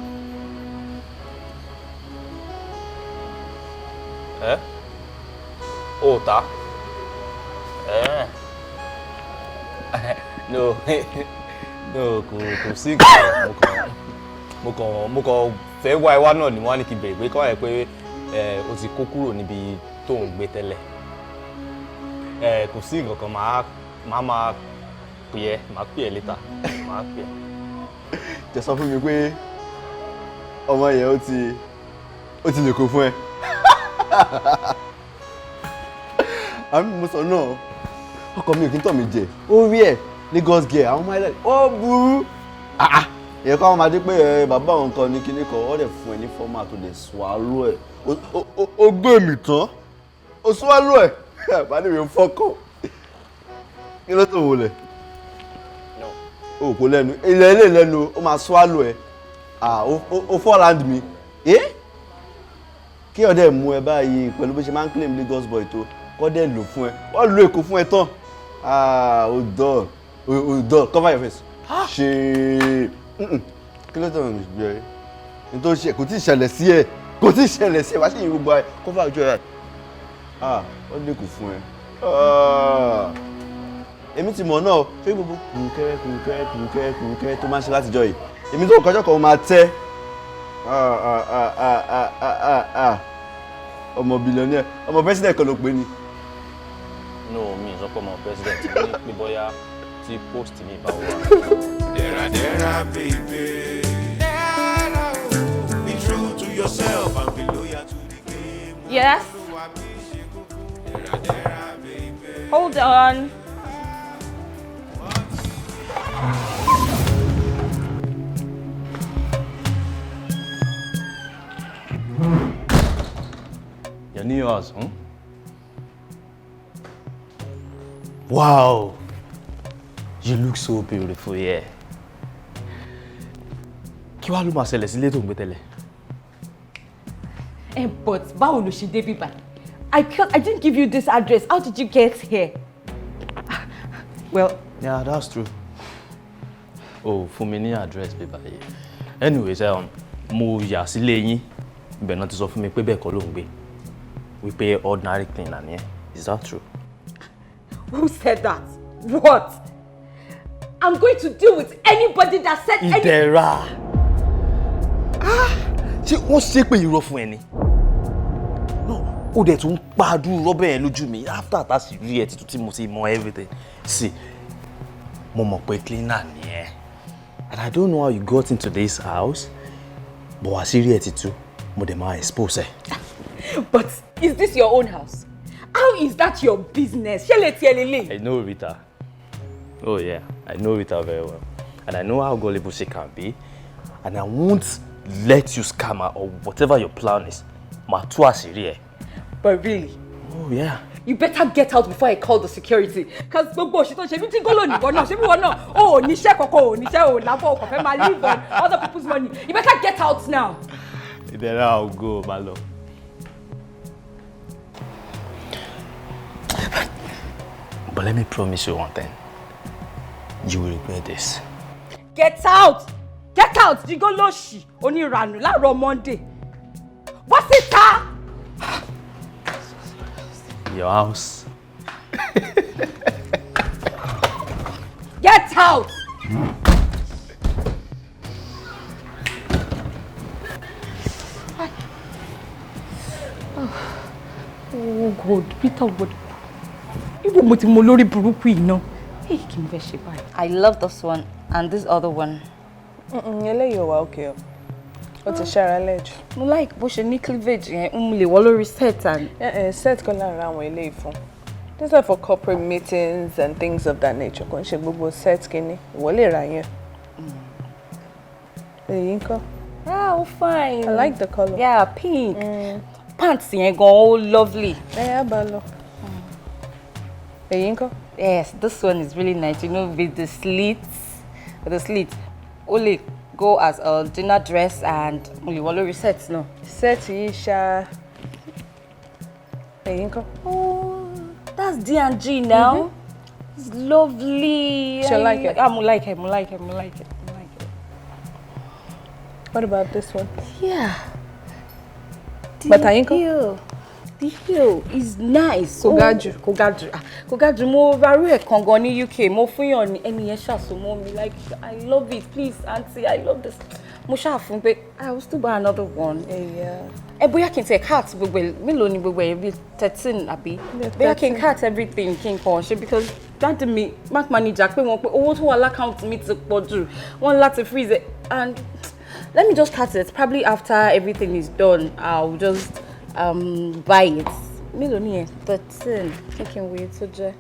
Ẹ́ o ta? Ẹ́ no no, kò sí nǹkan, mo kàn fẹ́ wá ẹ wá náà ni wọ́n á ní kí n béèrè pé kọ́ ẹ pé ẹ o ti kó kúrò níbi tó ń gbé tẹ́lẹ̀. Ẹ kò sí nǹkan kan, màá pè ẹ́, màá pè ẹ́ later, màá pè ẹ́. Jẹ́ sọ fún mi pé ọmọ yẹn ó ti lè kó fún ẹ. Àmì mo sọ náà, ọkọ mi ò kí ń tọ̀ mí jẹ. Ó rí ẹ̀ Lagos girl, àwọn ọmọ island, ó burú. Ìyẹn kọ́ àwọn máa dé pé ẹ bàbá òun kan ní kinní kan, ó dẹ̀ fún ẹ ní format tó lè swallow ẹ̀. Ó gbé mi tán, ó swallow ẹ̀, bá ní mi ò fọ́kọ̀. Kí ló tó wọlé? O kò lẹ́nu, ilẹ̀ ilé lẹ́nu, ó máa swallow ẹ̀. Ah, ó fall hand mi. Eh? Kí ọdẹ mú ẹ báyìí pẹ̀lú bó ṣe máa ń claim Lagos boy tó, kọ́ dẹ̀ lò fún ẹ. Wọ́n lo Èkó fún ẹ tán. Ah, o dull, o dull, cover your face. Ṣe kí ló tó ń gbẹ? Nítorí ṣe kò tí ì ṣẹlẹ̀ sí ẹ, kò tí ì ṣẹlẹ̀ sí ẹ, wá sí ìyẹn gbogbo ẹ, cover ojú ẹ. Ah, wọ́n lè kó fún ẹ. Ah, èmi ti mọ̀ náà, ṣé gbogbo kùrùkẹ́rẹ́ kùrùkẹ́rẹ́ kùrùkẹ́rẹ́ kùrùkẹ́rẹ́ tó máa ń ṣe látijọ́ yìí. Èmi tó kọjọ́ kan máa tẹ́. Ah, ah, ah, ah, ah, ah, ah, ah. Ọmọ billionaire, ọmọ president kan ló pè ní. No, mi ò sọ pé ọmọ president, mo ní pé bóyá tí post mi bá wà. Dera dera baby. Dera o. Be true to yourself and be loyal to the game. Yes. Dera dera baby. Hold on. Your new house, huh? Wow! You look so beautiful here. Kí wá ló máa ṣẹlẹ̀ sílé tó ń gbé tẹ́lẹ̀? But báwo ló ṣe débí báyìí? I didn't give you this address. How did you get here? Well, Yeah, that's true. Oh, fún mi ní address bí báyìí. Anyways, mo yà sílé yín. Ibẹ̀ náà ti sọ fún mi pé bẹ́ẹ̀ kọ́ ló ń gbé. Wípé ordinary cleaner ni ẹ́. Is that true? Who said that? What? I'm going to deal with anybody that said any. Ìdẹ̀ra. Ṣé wọ́n ṣépè irọ́ fún ẹ ni? No, ó dẹ̀ tún pàdú rọ́bẹ̀ yẹn lójú mi after tá a sì rí ẹ tuntun tí mo ti mọ everything. See, mo mọ̀ pé cleaner ni ẹ. And I don't know how you got into this house, but àṣírí ẹ ti tú, mo dẹ̀ máa expose ẹ. But is this your own house? How is that your business? Ṣé lè tiẹ̀ lélẹ̀? I know Rita. Oh yeah, I know Rita very well. And I know how gullible she can be. And I won't let you scam her or whatever your plan is. Màá tú àṣírí ẹ. But really? Oh yeah. You better get out before I call the security. Cause gbogbo òṣì tó ń ṣe bí tí gólò nìwọ náà, ṣé bí wọn náà, o ò níṣẹ́ kankan, o ò níṣẹ́, o ò lábọ̀, o kàn fẹ́ máa live on other people's money. You better get out now. Ìdẹ̀ra, I'll go, má lọ. But let me promise you one thing. You will regret this. Get out! Get out! Jígólóṣì oníranù láàárọ̀ Monday. Bọ́ síta! Your house. Get out! Oh God, Peter, what? Ibo mo ti mọ lórí burúkú yìí náà. Hey, kí ni mo fẹ́ ṣe báyìí? I love this one and this other one. Eléyìí ò wá okay o. Ó ti ṣára lẹ́jù. Mo like bó ṣe ní cleavage yẹn, mo lè wọ̀ lórí set and. Set kan lára àwọn eléyìí fún. These are for corporate meetings and things of that nature. Kò ń ṣe gbogbo set kìíní. Ìwọ lè ra yẹn. Èyí ńkọ́? Ah, oh fine. I like the colour. Yeah, pink. Pants yẹn gan, ó lovely. Ẹ á bá lọ. Èyí ńkọ́? Yes, this one is really nice, with the slits. With the slits. Ó lè go as a dinner dress and mo lè wọ̀ lórí set náà. Set yìí ṣá. Èyí ńkọ́? Oh, that's D&G now. It's lovely. So you like it? Ah, mo like it, mo like it, mo like it, mo like it. What about this one? Yeah. Bàtà yín ńkọ́? The heel is nice. Kò ga jù. Kò ga jù. Ah, kò ga jù. Mo ra irú ẹ̀ kan gan ní UK. Mo fún yàn ní ẹni yẹn ṣàsomọ́ mi like, "I love it, please aunty, I love this." Mo ṣáà fún pé I will still buy another one. Ẹ bóyá kí n tẹ̀ cut gbogbo ẹ̀, mélòó ni gbogbo ẹ̀, bíi 13 àbí? Bóyá kí n cut everything kí n kàn ṣe because daddy mi, bank manager pé wọ́n pé owó tó wà l'account mi ti pọ̀ jù. Wọ́n láti freeze it and let me just cut it. Probably after everything is done, I'll just buy it. Mélòó ni yẹn? 13. Kí kí n wo iye tó jẹ́.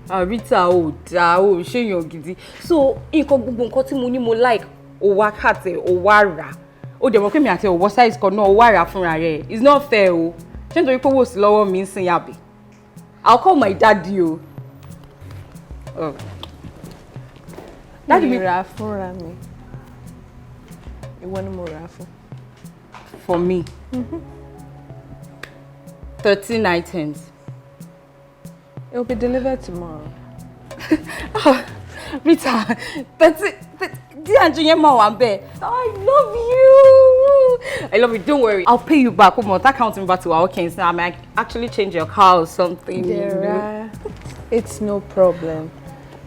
Ah, Rita, ò dáa, ò ṣèyàn gidi. So nǹkan gbogbo nǹkan tí mo ní mo like, ò wá kàtẹ́, ò wá rà. Ó dẹ̀ mọ̀ pé mi àti ò wọ size kan náà, ò wá rà fúnra rẹ̀. It's not fair o. Ṣé nítorí pé owó sí lọ́wọ́ mi ń sin yàbí? I'll call my daddy o. Oh. Daddy mi rà á fúnra mi. Ìwọ ni mo rà á fún. For me. 13 items. It will be delivered tomorrow. Oh, Rita, 30, D&G yẹn máa wà ńbẹ̀. I love you. I love you. Don't worry. I'll pay you back. Omo, that counting back to our okay. So I might actually change your car or something. Dera, it's no problem.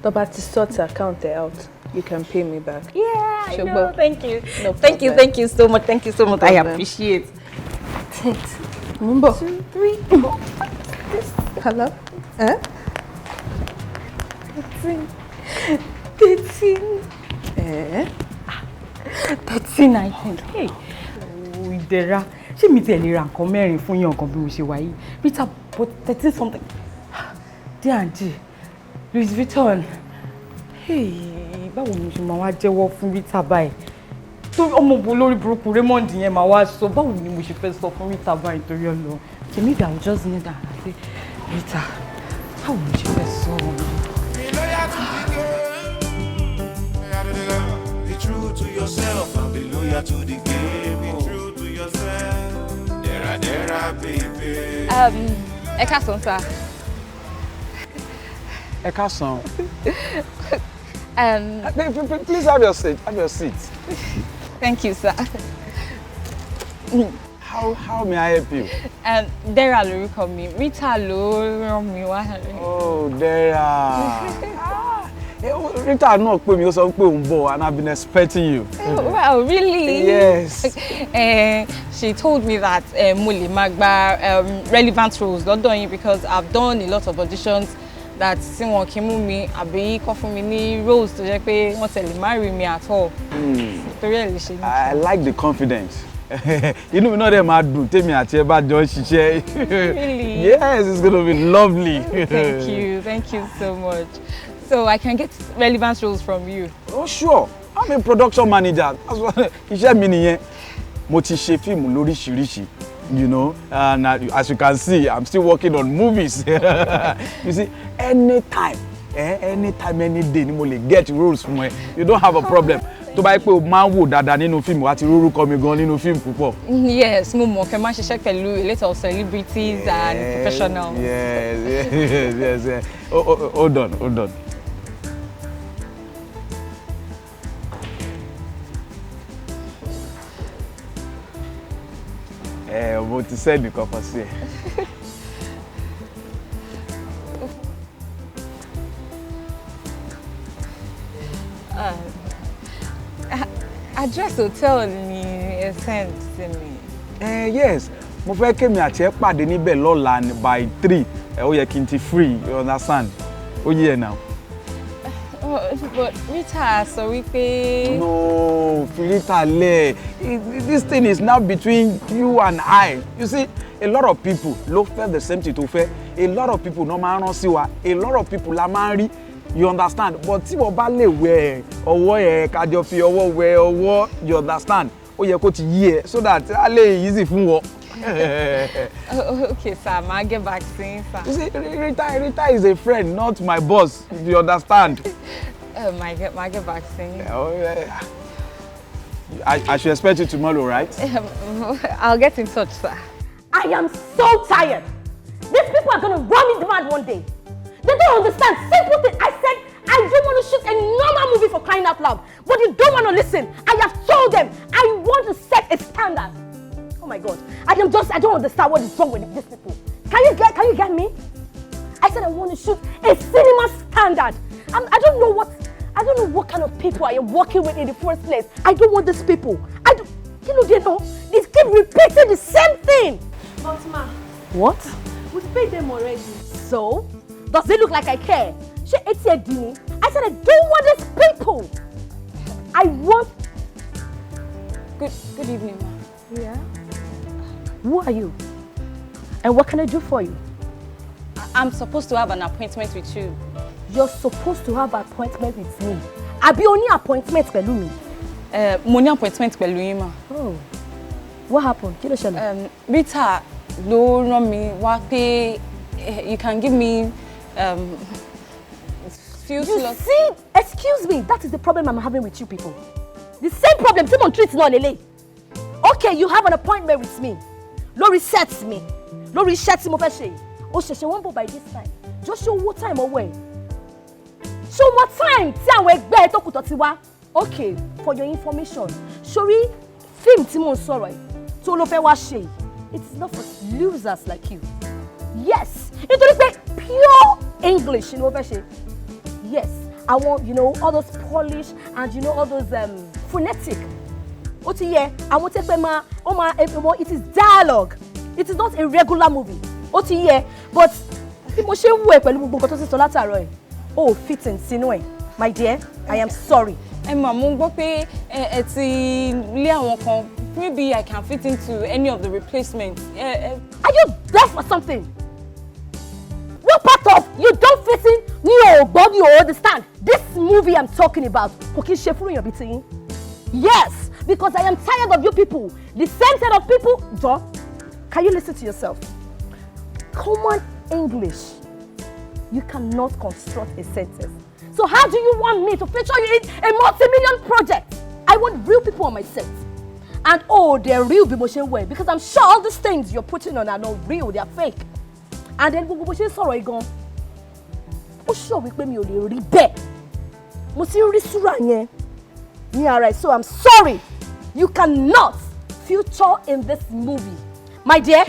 Tó bá ti sort account ẹ out, you can pay me back. Yeah, I know. Ṣùgbọ́n- Thank you. No Thank you. problem. Thank you so much. Thank you so much. I problem. appreciate it. Mo ń bọ̀. 2, 3, 4, 5, 6. Hello? Eh? 13. 13. Eh? 13 items. Hey. Oh, Ìdẹ̀ra. Ṣé mi tiẹ̀ lè ra nǹkan mẹ́rin fún yàn kan bí mo ṣe wà yìí? Rita bought 13 something. D&G. Louis Vuitton. Hey, báwo ni mo ṣe máa wá jẹ́wọ́ fún Rita báyìí? Torí ọmọ bo lórí burúkú Raymond yẹn máa wá sọ, báwo ni mo ṣe fẹ́ sọ fún Rita báyìí torí Ọlọ́run? Okay, maybe I will just need that and say, "Rita, báwo ni mo ṣe fẹ́ sọ ọ́?" Be loyal to the game. Be true to yourself and be loyal to the game. Be true to yourself. Dera, dera, baby. Ẹ káàsán sir. Ẹ káàsán. Please have your seat. Have your seat. Thank you, sir. How may I help you? Dera lorúkọ mi. Rita ló rán mi wá. Oh, Dera. Rita náà pè mí, ó sọ pé òun bọ̀, and I've been expecting you. Oh, wow, really? Yes. She told me that mo lè máa gba relevant roles lọ́dọ̀ yín because I've done a lot of auditions that tí wọn kì í mú mi àbí kọ́ fún mi ní roles tó jẹ́ pé wọ́n tẹ̀lé má rí mi at all. Torí ẹ̀ lè ṣe ní. I like the confidence. Inú mi náà dẹ̀ máa dùn tèmi àti ẹ bá jọ ń ṣiṣẹ́. Really? Yes, it's gonna be lovely. Thank you. Thank you so much. So I can get relevant roles from you. Oh, sure. I'm a production manager. That's what iṣẹ́ mi nìyẹn. Mo ti ṣe fíìmù lóríṣiríṣi, and as you can see, I'm still working on movies. You see, anytime, anytime, any day ni mo lè get roles fún ẹ. You don't have a problem. Tó bá yẹ pé o máa ń wò dáadáa nínú fíìmù, wàá ti rórúkọ mi gan nínú fíìmù púpọ̀. Yes, mo mọ̀ kẹ́ máa ń ṣiṣẹ́ pẹ̀lú a lot of celebrities and professionals. Yes. Oh, hold on, hold on. Ẹ mo ti send kankan sí ẹ. Address hotel ni ẹ send sí mi. Yes, mo fẹ́ kémi àti ẹ pàdé níbẹ̀ lọ́la ni by 3. Ó yẹ kí n ti free, you understand? Ó yé ẹ now. Oh, but Rita sọ wípé. No, fi Rita lẹ̀. This thing is now between you and I. You see, a lot of people ló fẹ́ the same thing tó fẹ́. A lot of people náà máa ń rán sí wa. A lot of people la máa ń rí. You understand? But tí wọ́n bá lè wẹ ọwọ́ yẹn, kájọ fi ọwọ́ wẹ ọwọ́, you understand? Ó yẹ kó ti yí ẹ so that á lè easy fún wọn. Oh, okay, sir. Màá get back sí yín, sir. You see, Rita is a friend, not my boss, if you understand. Màá get back sí yín. Oh, yeah. I should expect you tomorrow, right? I'll get in touch, sir. I am so tired. These people are gonna run me mad one day. They don't understand simple thing. I said I don't want to shoot a normal movie, for crying out loud. But you don't want to listen. I have told them I want to set a standard. Oh my God. I don't understand what is wrong with these people. Can you get me? I said I want to shoot a cinema standard. I don't know what kind of people I am working with in the first place. I don't want these people. You know, they know. They keep repeating the same thing. But ma. What? We've paid them already. So? Does it look like I care? She ate a dini. I said I don't want these people. I want. Good evening, ma. Yeah. Who are you? And what can I do for you? I'm supposed to have an appointment with you. You're supposed to have an appointment with me. Àbí o ní appointment pẹ̀lú mi? Mo ní appointment pẹ̀lú yín, ma. Oh. What happened? Kí ló ṣẹlẹ̀? Rita ló rán mi wá pé you can give me few slots. You see, excuse me, that is the problem I'm having with you people. The same problem tí mo ń treat náà lélẹ̀. Okay, you have an appointment with me. Lórí set mi. Lórí iṣẹ́ tí mo fẹ́ ṣe. O ṣẹ̀ṣẹ̀ wọ́n bọ̀ by this time. Just show what time away. Show what time tí àwọn ẹgbẹ́ tó kù tó ti wá. Okay, for your information. Sori, fíìmù tí mo ń sọ̀rọ̀ yìí tó ló fẹ́ wá ṣe yìí, it is not for losers like you. Yes, nítorí pé pure English ni mo fẹ́ ṣe. Yes, àwọn, you know, all those Polish and you know all those phonetic. Ó ti yẹ, àwọn tẹ́ pé máa, ó máa, it is dialogue. It is not a regular movie. Ó ti yẹ, but bí mo ṣe ń wò ẹ́ pẹ̀lú gbogbo nǹkan tó ti sọ látàárọ̀ ẹ̀, ó fit in sínú ẹ̀. My dear, I am sorry. Ẹ mà, mo gbọ́ pé ẹ ti lé àwọn kan. Maybe I can fit into any of the replacements. Are you deaf or something? What part of you don't fit in ni o gbọ́ ni o understand? This movie I'm talking about kò kí n ṣe fún èèyàn bíi tiyín. Yes, because I am tired of you people. The same set of people. Jọ, can you listen to yourself? Common English. You cannot construct a sentence. So how do you want me to feature you in a multi-million project? I want real people on my set. And oh, they're real bí mo ṣe ń wẹ̀, because I'm sure all these things you're putting on are not real, they're fake. And then gbogbo bó ṣe ń sọ̀rọ̀ yìí gan, ó sọ wípé mi ò lè rí bẹ́ẹ̀. Mo ti ń rí súrà yẹn ní ara ẹ̀, so I'm sorry, you cannot feature in this movie. My dear,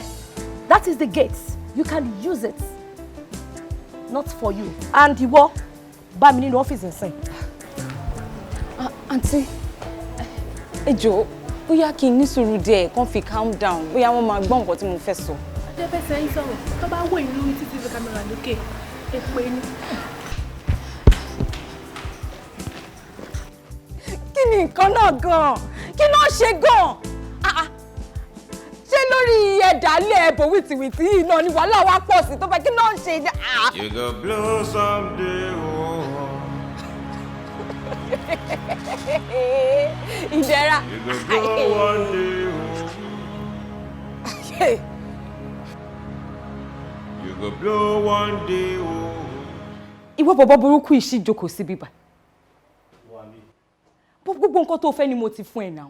that is the gate. You can use it. Not for you. And ìwọ, bá mi nínú ọ́fíìsì nsìn. Àǹtí, ẹ jọ̀ọ́, bóyá kí n ní sùúrù díẹ̀ kán fi calm down, bóyá wọ́n máa gbọ́ nǹkan tí mo fẹ́ sọ. Ajẹ́ fẹ́ sẹ́yìn sọ̀rọ̀, tó bá wò yín lórí CCTV camera lókè, èpè ni. Kí ni nǹkan náà gan-an? Kí ló ń ṣe gan-an? Ah, ah. Ṣé lórí ẹ̀dálẹ̀ ẹ̀bọ̀ wìtìwìtì yìí náà ni wàhálà wa pọ̀ sí tó fẹ́ kí ló ń ṣe? Ah. You go blow someday, oh. Ìdẹ̀ra. You go blow one day, oh. You go blow one day, oh. Ìwọ bọ̀bọ̀ burúkú yìí ṣì jókòó síbí báyìí. Gbogbo nǹkan tó fẹ́ ni mo ti fún ẹ náà.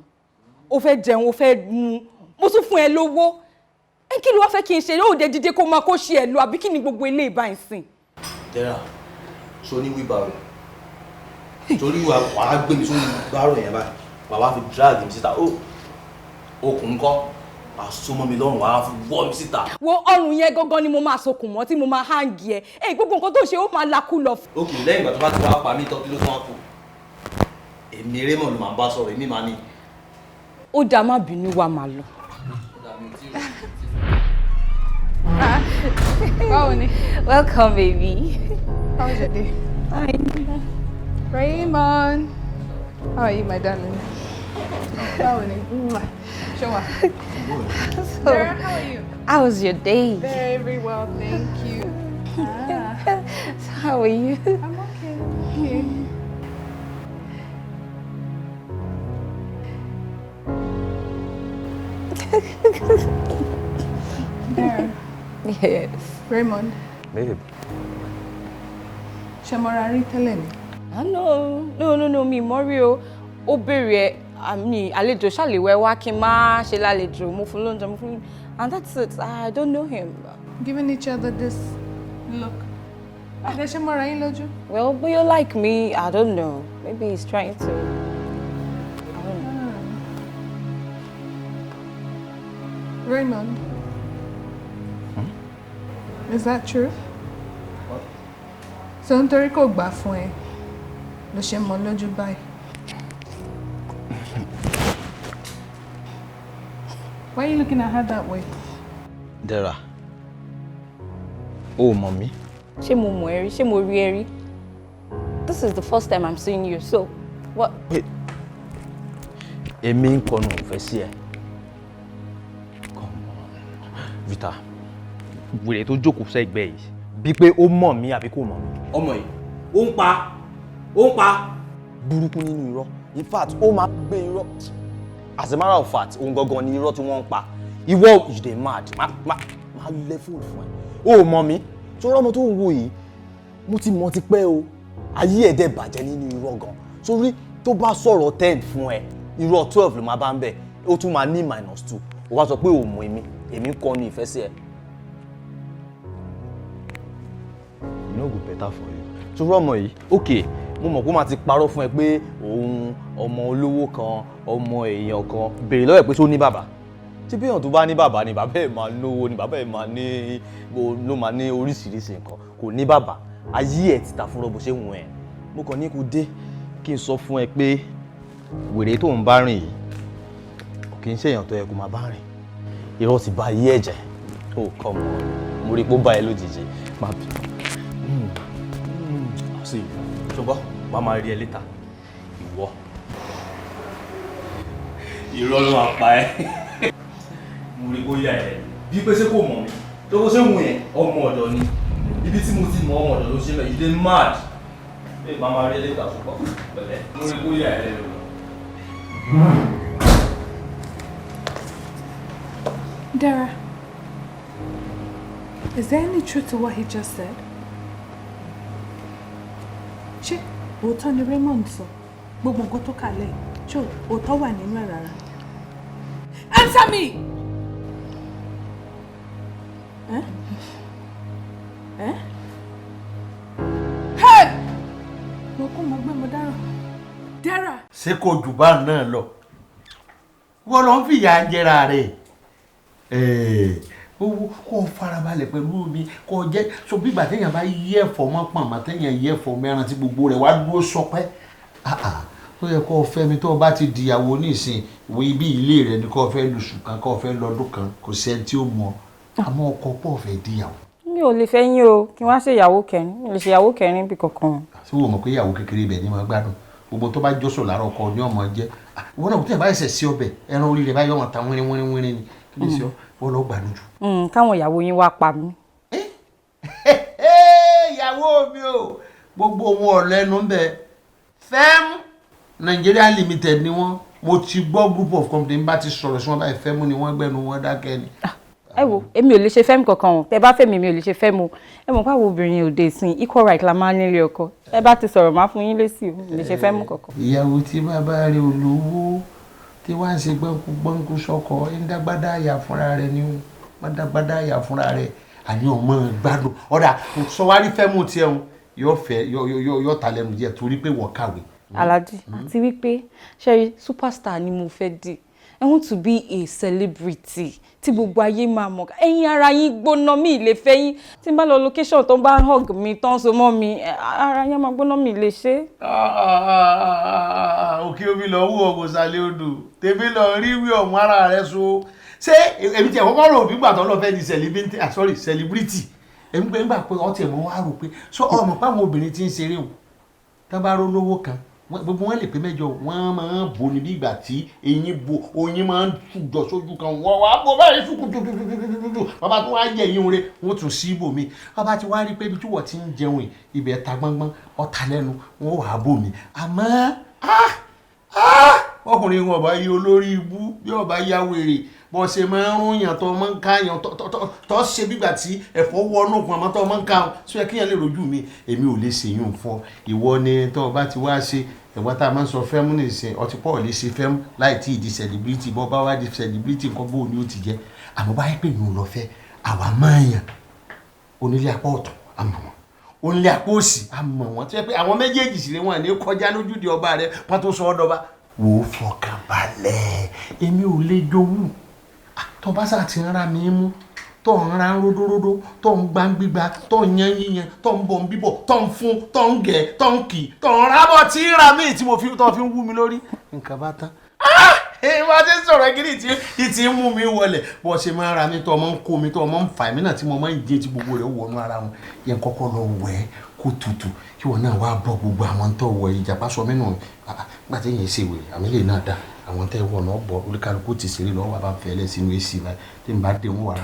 O fẹ́ jẹun, o fẹ́ mu, mo tún fún ẹ lówó. Ẹ kí ló wá fẹ́ kí n ṣe? Yóò dé dídé kó máa kó ṣe ẹ lọ, àbí kí ni gbogbo eléyìí báyìí sìn? Dẹ́ra, ṣo ní wheelbarrow? Torí wàá gbé mi sórí bárò yẹn báyìí, wàá wá fi drag mi síta. Okùn ńkọ́, wàá so mọ́ mi lọ́rùn, wàá fi wọ́ mi síta. Wo ọrùn yẹn gangan ni mo máa sokùn mọ́ tí mo máa hangi ẹ. Ẹ gbogbo nǹkan tó ṣe ó máa lakú lọ. Ok, lẹ́yìn ìgbà tó bá ti wá pa mí tán, kí ló tún wá kù? Èmi Raymond ló máa bá sọ̀rọ̀, èmi máa ní. Ó dáa, má bínú, wa máa lọ. Báwo ni? Welcome, baby. How was your day? Fine. Raymond. How are you, my darling? Báwo ni? Ṣé wà? Sarah, how are you? How was your day? Very well, thank you. Ah. So how are you? I'm okay. Okay. There. Yes. Raymond. Babe. Ṣé mo ra rí tẹ́lẹ̀ ni? Ah, no, mi mọ̀ rí o. Ó béèrè àmì àlejò ṣàlèwẹ̀ wá kí n má ṣe lálejò, mo fún lóúnjẹ, mo fún lóúnjẹ. And that's it. I don't know him. Giving each other this look. Ẹ ṣe mọ́ra yín lójú. Well, but you like me, I don't know. Maybe he's trying to. I don't know. Raymond. Is that true? What? So nítorí kò gbà fún ẹ ló ṣe mọ́ lójú báyìí. Why are you looking at her that way? Dẹ́ra, o mọ̀ mí. Ṣé mo mọ̀ ẹ́ rí? Ṣé mo rí ẹ rí? This is the first time I'm seeing you, so what? Wait. Èmi ń kọnu ìfẹ́ sí ẹ. Come on. Vita, wèrè tó jókòó sẹ́gbẹ̀ẹ́ yìí, bí pé ó mọ̀ mí àbí kò mọ̀ mí. Ọmọ yìí, ó ń pa, ó ń pa. Burúkú nínú irọ́. In fact, ó máa gbé irọ́. As a matter of fact, òun gangan ni irọ́ tí wọ́n ń pa. Ìwọ, you dey mad. Má lẹ fóònù fún ẹ. O mọ̀ mí. Sọ́rọ́ ọmọ tó ń wo yìí, mo ti mọ̀ ti pẹ́ o. Ayé ẹ̀ dẹ̀ bàjẹ́ nínú irọ́ gan. Sórí tó bá sọ̀rọ̀ 10 fún ẹ, irọ́ 12 ló máa bá ń bẹ̀. Ó tún máa ní -2. Ó wá sọ pé ò mọ̀ èmi, èmi ń kọnu ìfẹ́ sí ẹ. E no go better for you. Sọ́rọ́ ọmọ yìí, okay, mo mọ̀ pé ó máa ti parọ́ fún ẹ pé òun ọmọ olówó kan, ọmọ èèyàn kan, béèrè lọ́wọ́ ẹ̀ pé ṣó ní bàbá. Tí bí èèyàn tó bá ní bàbá ni bàbá ẹ̀ máa lówó, ni bàbá ẹ̀ máa ní, ló máa ní oríṣiríṣi nǹkan. Kò ní bàbá, ayé ẹ̀ ti ta fúnra bó ṣe wù ẹ́. Mo kàn ní kó dé kí n sọ fún ẹ pé wèrè tó ń bá rìn yìí kò kí n ṣe èèyàn tó yẹ kó máa bá rìn. Irọ́ ti ba ayé ẹ̀ jẹ́. Oh, come on. Mo rí i pé ó bá ẹ lójijì. Má bínú. See you. Ṣùgbọ́n màá máa rí ẹ later. Ìwọ. Irọ́ ló máa pa ẹ́. Mo rí bóyá ẹ̀ bí pé ṣé kò mọ̀ mí. Tó bó ṣe wù yẹn, ọmọ ọ̀dọ̀ ni. Ibi tí mo ti mọ ọmọ ọ̀dọ̀ ló ṣe mẹ́, you dey mad. Ẹ máa máa rí ẹ later ṣùgbọ́n pẹ̀lẹ́. Mo rí bóyá ẹ lọ. Dara, is there any truth to what he just said? Ṣé òótọ́ ni Raymond sọ? Gbogbo nǹkan tó kà lẹ́yìn, ṣé òótọ́ wà nínú ẹ̀ rárá? Answer me! Eh? Eh? Hey! Mo kú, mo gbé, mo dáràn. Dara. Ṣé kò jù bá náà lọ? Wọ́n lọ ń fìyà jẹra rẹ̀. Owó kó o farabalẹ̀ pẹ̀lú mi kó o jẹ́ so bí ìgbà téèyàn bá yí ẹ̀fọ́ mọ́ pọ̀nmọ́, téèyàn yí ẹ̀fọ́ mẹ́ran tí gbogbo rẹ̀ wá dúró sọpẹ́. Ó yẹ kó o fẹ́ mi. Tó o bá ti dìyàwó nísìn, wo ibi ilé rẹ ni kó o fẹ́ lóṣù kan, kó o fẹ́ lọ́dún kan, kò sẹ́ni tí ó mọ̀ ọ́. Àmọ́ ọkọ pọ̀ fẹ́ dìyàwó. Mi ò lè fẹ́ yín o, kí n wá ṣe ìyàwó kẹrin. Mi ò lè ṣe ìyàwó kẹrin bí kankan. Ṣé wo mọ̀ pé ìyàwó kékeré ibẹ̀ ni máa gbádùn? Gbogbo tó bá jọ́sọ̀ lára ọkọ ní ọmọ jẹ́. Ìwọ náà, tẹ̀ bá ẹsẹ̀ sí ọbẹ̀ ẹran orí rẹ̀ báyọ̀, ọmọ ta wínrín wínrín wínrín ni. Kí ló ṣe ọ́? Wọ́n lọ gbádùn jù. Káwọn ìyàwó yín wá pa mí. Ìyàwó mi o, gbogbo wọn ọ̀lẹ́nu ń bẹ. Fem Nigeria Limited ni wọ́n. Mo ti gbọ́ group of company bá ti sọ̀rọ̀ sí wọn báyìí, Fẹ́mú ni wọ́n, gbẹ́nu wọn dákẹ́ ni. Ẹ wo, èmi ò lè ṣe fẹ́mi kankan o. Tẹ bá fẹ́ mi, mi ò lè ṣe fẹ́mi o. Ẹ mọ̀ báwo obìnrin òde ìsìn, equal right la máa ń nílé ọkọ. Ẹ bá ti sọ̀rọ̀, máa fún yín lésì o. Mi ò lè ṣe fẹ́mi kankan. Ìyàwó tí bàbá rẹ̀ olówó tí wàá ń ṣe gbọ́nkú gbọ́nkú sọ́kọ, ń dágbádá àyà fúnra rẹ̀ ni, wọ́n dágbádá àyà fúnra rẹ̀. Àní ọmọ gbádùn ọ̀dà sọwárí fẹ́mú tiẹ̀ ń yóò fẹ́ yóò ta lẹ́nu díẹ̀ torí pé wọ́n kàwé. Alhaji, àti wípé ṣe superstar ni mo fẹ́ di. I want to be a celebrity tí gbogbo ayé máa mọ̀. Ẹ̀yin ara yín gbóná, mi lè fẹ́ yín. Tí n bá lọ location, tó ń bá hug mi, tó ń so mọ́ mi, ara yín máa gbóná, mi lè ṣe. Òkè omi lọ wú ọ̀gọ̀sálẹ̀ odò, tèmi lọ rí wí ọ̀mú ara rẹ so. Ṣé èmi tiẹ̀ kọ́kọ́ rò nígbà tó lọ fẹ́ di celebrity, ah sorry, celebrity. Èmi pé nígbà pé ọtí ẹ̀ mọ́ wá rò pé so ọmọ páwọn obìnrin ti ń ṣeré o, tán bá rólówó kan, gbogbo wọn lè pé mẹ́jọ, wọn máa ń bò ní bí ìgbà tí eyín bo oyin, máa ń tùjọ sójú kan, wọn wá bó báyìí sùkú tutututututu. Bàbá tó wá jẹ eyín rẹ, wọn tún sí ibòmí. Bàbá tí wàá rí pé ibi tí wọ́n ti ń jẹun ibẹ̀ ta gbọ́ngbọ́n ọ̀tá lẹ́nu, wọn wàá bò mí. Àmọ́ ọkùnrin wọn ọba yí olórí ibú bí ọba yá wèrè bọ́ ṣe máa ń rún yàn tó máa ń ká yàn tó ṣe bígbà tí ẹ̀fọ́ wọnú kan, àmọ́ tó máa ń ká wọn sọ yẹ kéèyàn lè rojú mi. Èmi ò lè ṣe yún fún ọ. Ìwọ ni tó o bá ti wá ṣe ẹ̀wọ́n tá a máa ń sọ fẹ́mú nìsín, ọtí pọ̀ lè ṣe fẹ́mú láì tí ì di celebrity. Bọ́ bá wá di celebrity nǹkan, bó ni ó ti jẹ́? Àmọ́ báyìí pé mi ò lọ fẹ́, àwa máa yàn onílé apá ọ̀tún, àmọ́ wọn onílé apá òsì, àmọ́ wọn tó yẹ pé àwọn méjèèjì sì lè wọn ní kọjá lójúde ọba rẹ wọn tó sọ ọ́ dọba. Wò ó, fọkàn balẹ̀, èmi ò lè jowú. Tó bá sà ti ń ra mi mú, tó ń ra ródóródó, tó ń gbá gbígba, tó ń yan yíyan, tó ń bọ̀ ń bíbọ̀, tó ń fún, tó ń gẹ̀, tó ń kì, tó ń rábọ̀ tí ń ra míì tí mo fi tó fi ń wú mi lórí, nǹkan bá tán. Ìwà tí ń sọ̀rọ̀ kiri tí tí ń mú mi wọlé, bó ṣe máa ń ra mi, tó ọmọ ń kó mi, tó ọmọ ń fà mí náà, tí mo máa ń jẹ tí gbogbo rẹ̀ wọnú ara wọn yẹn, kọ́kọ́ lọ wẹ̀ kó tutù, kí wọn náà wá bọ́ gbogbo àwọn tó wọ ìjàpá sọ mí nù nígbà tí èyàn ṣe wèrè. Àmì lè náà dá àwọn tẹ́ wọ̀ náà bọ̀, olúkálukú ti ṣeré lọ́wọ́, wà bá fẹ́ lẹ̀ sínú èsì báyìí. Tí n bá dé, wọn wà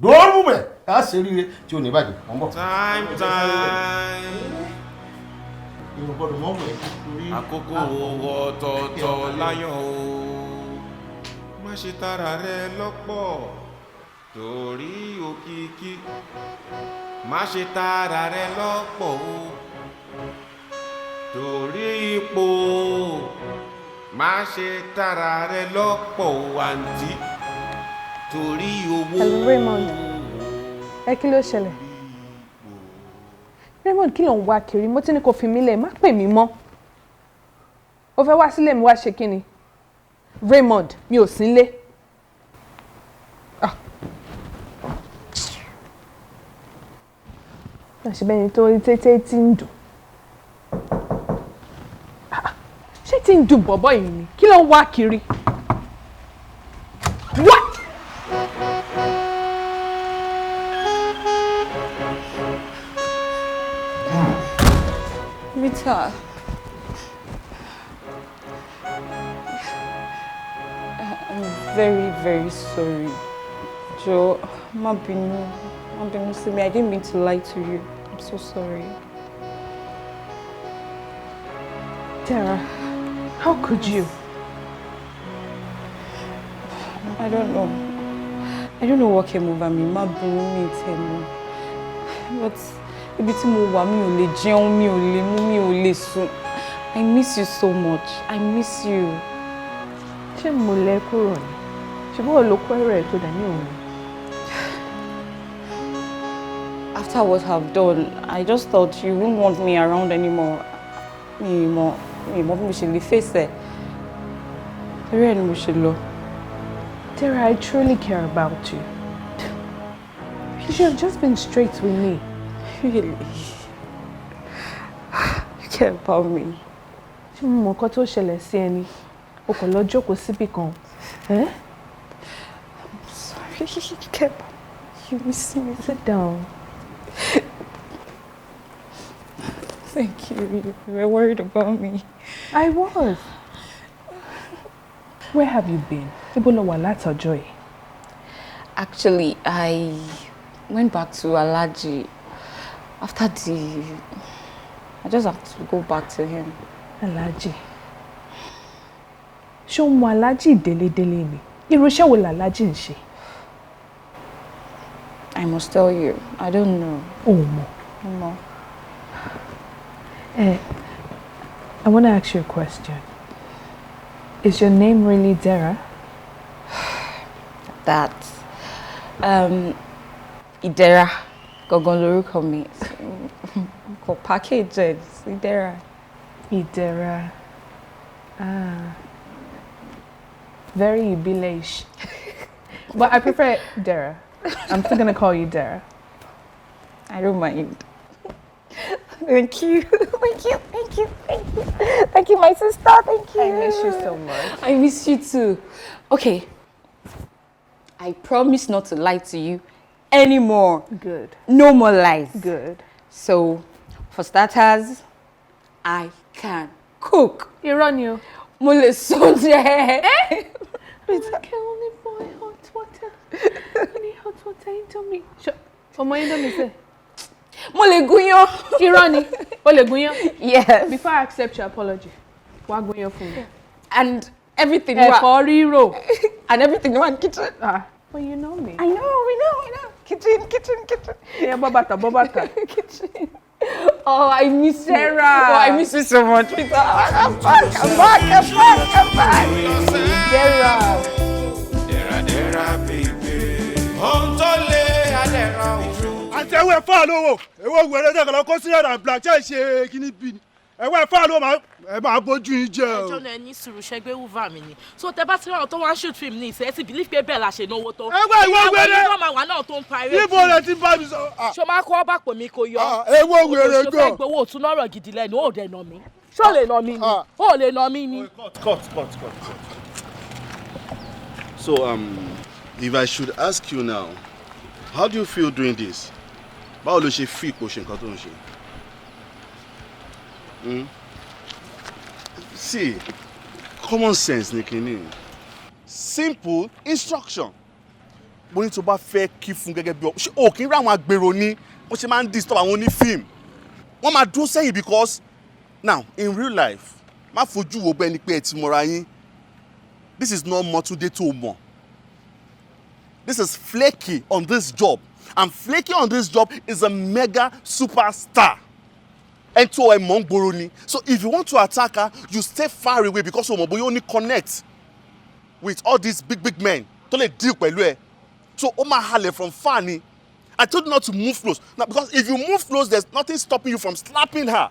dóòrùn bẹ̀ ká ṣe ríire tí ò ní bàjẹ́. Wọ́n bọ̀. Time time. Èèyàn gbọ́dọ̀ mọ̀ wẹ̀ torí. Àkókò owó ọ̀tọ̀ọ̀tọ̀ láyọ̀ o. Má ṣe tara rẹ lọ́pọ̀ torí òkìkí. Má ṣe tara rẹ lọ́pọ̀ o torí ipò. Má ṣe tara rẹ lọ́pọ̀ o, àǹtí, torí owó. Hello, Raymond. Ẹ kí ló ṣẹlẹ̀? Raymond, kí ló ń wá kiri? Mo ti ní kó fi mí lẹ̀, má pè mí mọ́. O fẹ́ wá sílé mi wá ṣe kí ni? Raymond, mi ò sí nílé. Ah. Ṣe bẹ́ẹ̀ ni tó tètè tí ń dùn. Ah, ṣé tí ń dùn bọ̀bọ̀ yìí ni? Kí ló ń wá kiri? What? Rita. I'm very, very sorry. Joe, má bínú, má bínú sí mi. I didn't mean to lie to you. I'm so sorry. Tara, how could you? I don't know. I don't know what came over me. Má bínú, mi tẹ̀ mọ́. But ibi tí mo wà, mi ò lè jẹun, mi ò lè mú, mi ò lè sùn. I miss you so much. I miss you. Ṣé mo lẹ kúrò ni? Ṣé bó ló kó ẹrù ẹ̀ tó dà ní òun? After what I've done, I just thought you wouldn't want me around anymore. Mi mọ̀, mi mọ̀ bí mo ṣe lè face ẹ̀. Torí ẹ̀ ni mo ṣe lọ. Dera, I truly care about you. You should have just been straight with me. Really? You care about me? Ṣé mo mọ nǹkan tó ṣẹlẹ̀ sí ẹni? O kò lọ jókòó síbì kan. Eh? I'm sorry. You care about me. You miss me. Sit down. Thank you. You were worried about me. I was. Where have you been? Ibo lo wà látọjọ́ yìí? Actually, I went back to Alhaji after the... I just have to go back to him. Alhaji. Ṣé o mọ Alhaji délédélé ni? Irú iṣẹ́ wo l'Alhaji ń ṣe? I must tell you, I don't know. O mọ̀. No. Eh, I want to ask you a question. Is your name really Dera? That. Idera. Gangan lorúkọ mi. Kò package ẹ̀ sí Idera. Idera. Ah. Very Ibile-ish. But I prefer Dera. I'm still gonna call you Dera. I don't mind. Thank you. Thank you. Thank you. Thank you. Thank you, my sister. Thank you. I miss you so much. I miss you too. Okay. I promise not to lie to you anymore. Good. No more lies. Good. So, for starters, I can cook. Irọ́ ni o. Mo lè se oúnjẹ. Eh? I can only boil hot water. Only hot water indomie. Ọmọ indomie sẹ́. Mo lè gúnyán. Irọ́ ni. O lè gúnyán. Yes. Before I accept your apology, wàá gúnyán fún mi. And everything. Ẹ̀fọ́ rírò. And everything wà ní kitchen. Ah. Well, you know me. I know, we know, we know. Kitchen, kitchen, kitchen. Yeah, bọ́ bàtà, bọ́ bàtà. Kitchen. Oh, I miss you. Sarah. Oh, I miss you so much. Peter. I'm back, I'm back, I'm back, I'm back. Sarah. Dera, dera, baby. Ohun tó lé adẹ́rọ̀ o. Àti ẹwọ́ ẹ̀fọ́ àlówó, èwo wẹ̀rẹ̀ dẹ́gbẹ̀rẹ̀ kó sí ẹ̀rọ black ṣe é ṣe kíní bí ni. Ẹ̀wọ́ ẹ̀fọ́ àlówó ẹ máa bójú yín jẹ́ o. Ẹjọ́ náà ẹ ní sùúrù ṣẹgbẹ́ wúvà mi ni. So tẹ bá ti ráwọn tó wá ń shoot film ní ìsẹ́, ẹ ti believe pé bẹ́ẹ̀ la ṣe náwó tó. Ẹgbẹ́ ìwọ wẹ̀rẹ̀. Ìyàwó yìí máa wà náà tó ń pirate. Ibo rẹ̀ ti bá mi sọ. Ṣo máa kọ́ bá pò mí kó yọ? Ewó wèrè Ṣo gan. fẹ́ gbowó òtún lọ́rọ̀ gidi lẹ́nu, ó dẹ̀ nà mí. Ṣó lè nà mí ni? Ó lè nà mí ni. Cut, cut, cut, cut. So, if I should ask you now, how do you feel doing this? Báwo ló ṣe feel pé o ṣe nǹkan tó ń ṣe? Hmm? See, common sense ni kinní. Simple instruction. Mo ní tó bá fẹ́ kí fún gẹ́gẹ́ bí ọ ṣé o kì í rí àwọn agbèrò ni wọ́n ṣe máa ń disturb àwọn onífíìmù. Wọ́n máa dúró sẹ́yìn because now in real life má fojú wo bẹ́ẹ̀ ni pé ẹ ti mọra yín. This is not Mọ́túndé tó mọ̀. This is Flaky on this job. And Flaky on this job is a mega superstar. Ẹni tó ẹ mọ̀ ń gbòòrò ni. So if you want to attack her, you stay far away because o mọ̀ bóyá ó ní connect with all these big big men tó lè deal pẹ̀lú ẹ. So ó máa halẹ̀ from far ni. I told you not to move close. Now because if you move close, there's nothing stopping you from slapping her.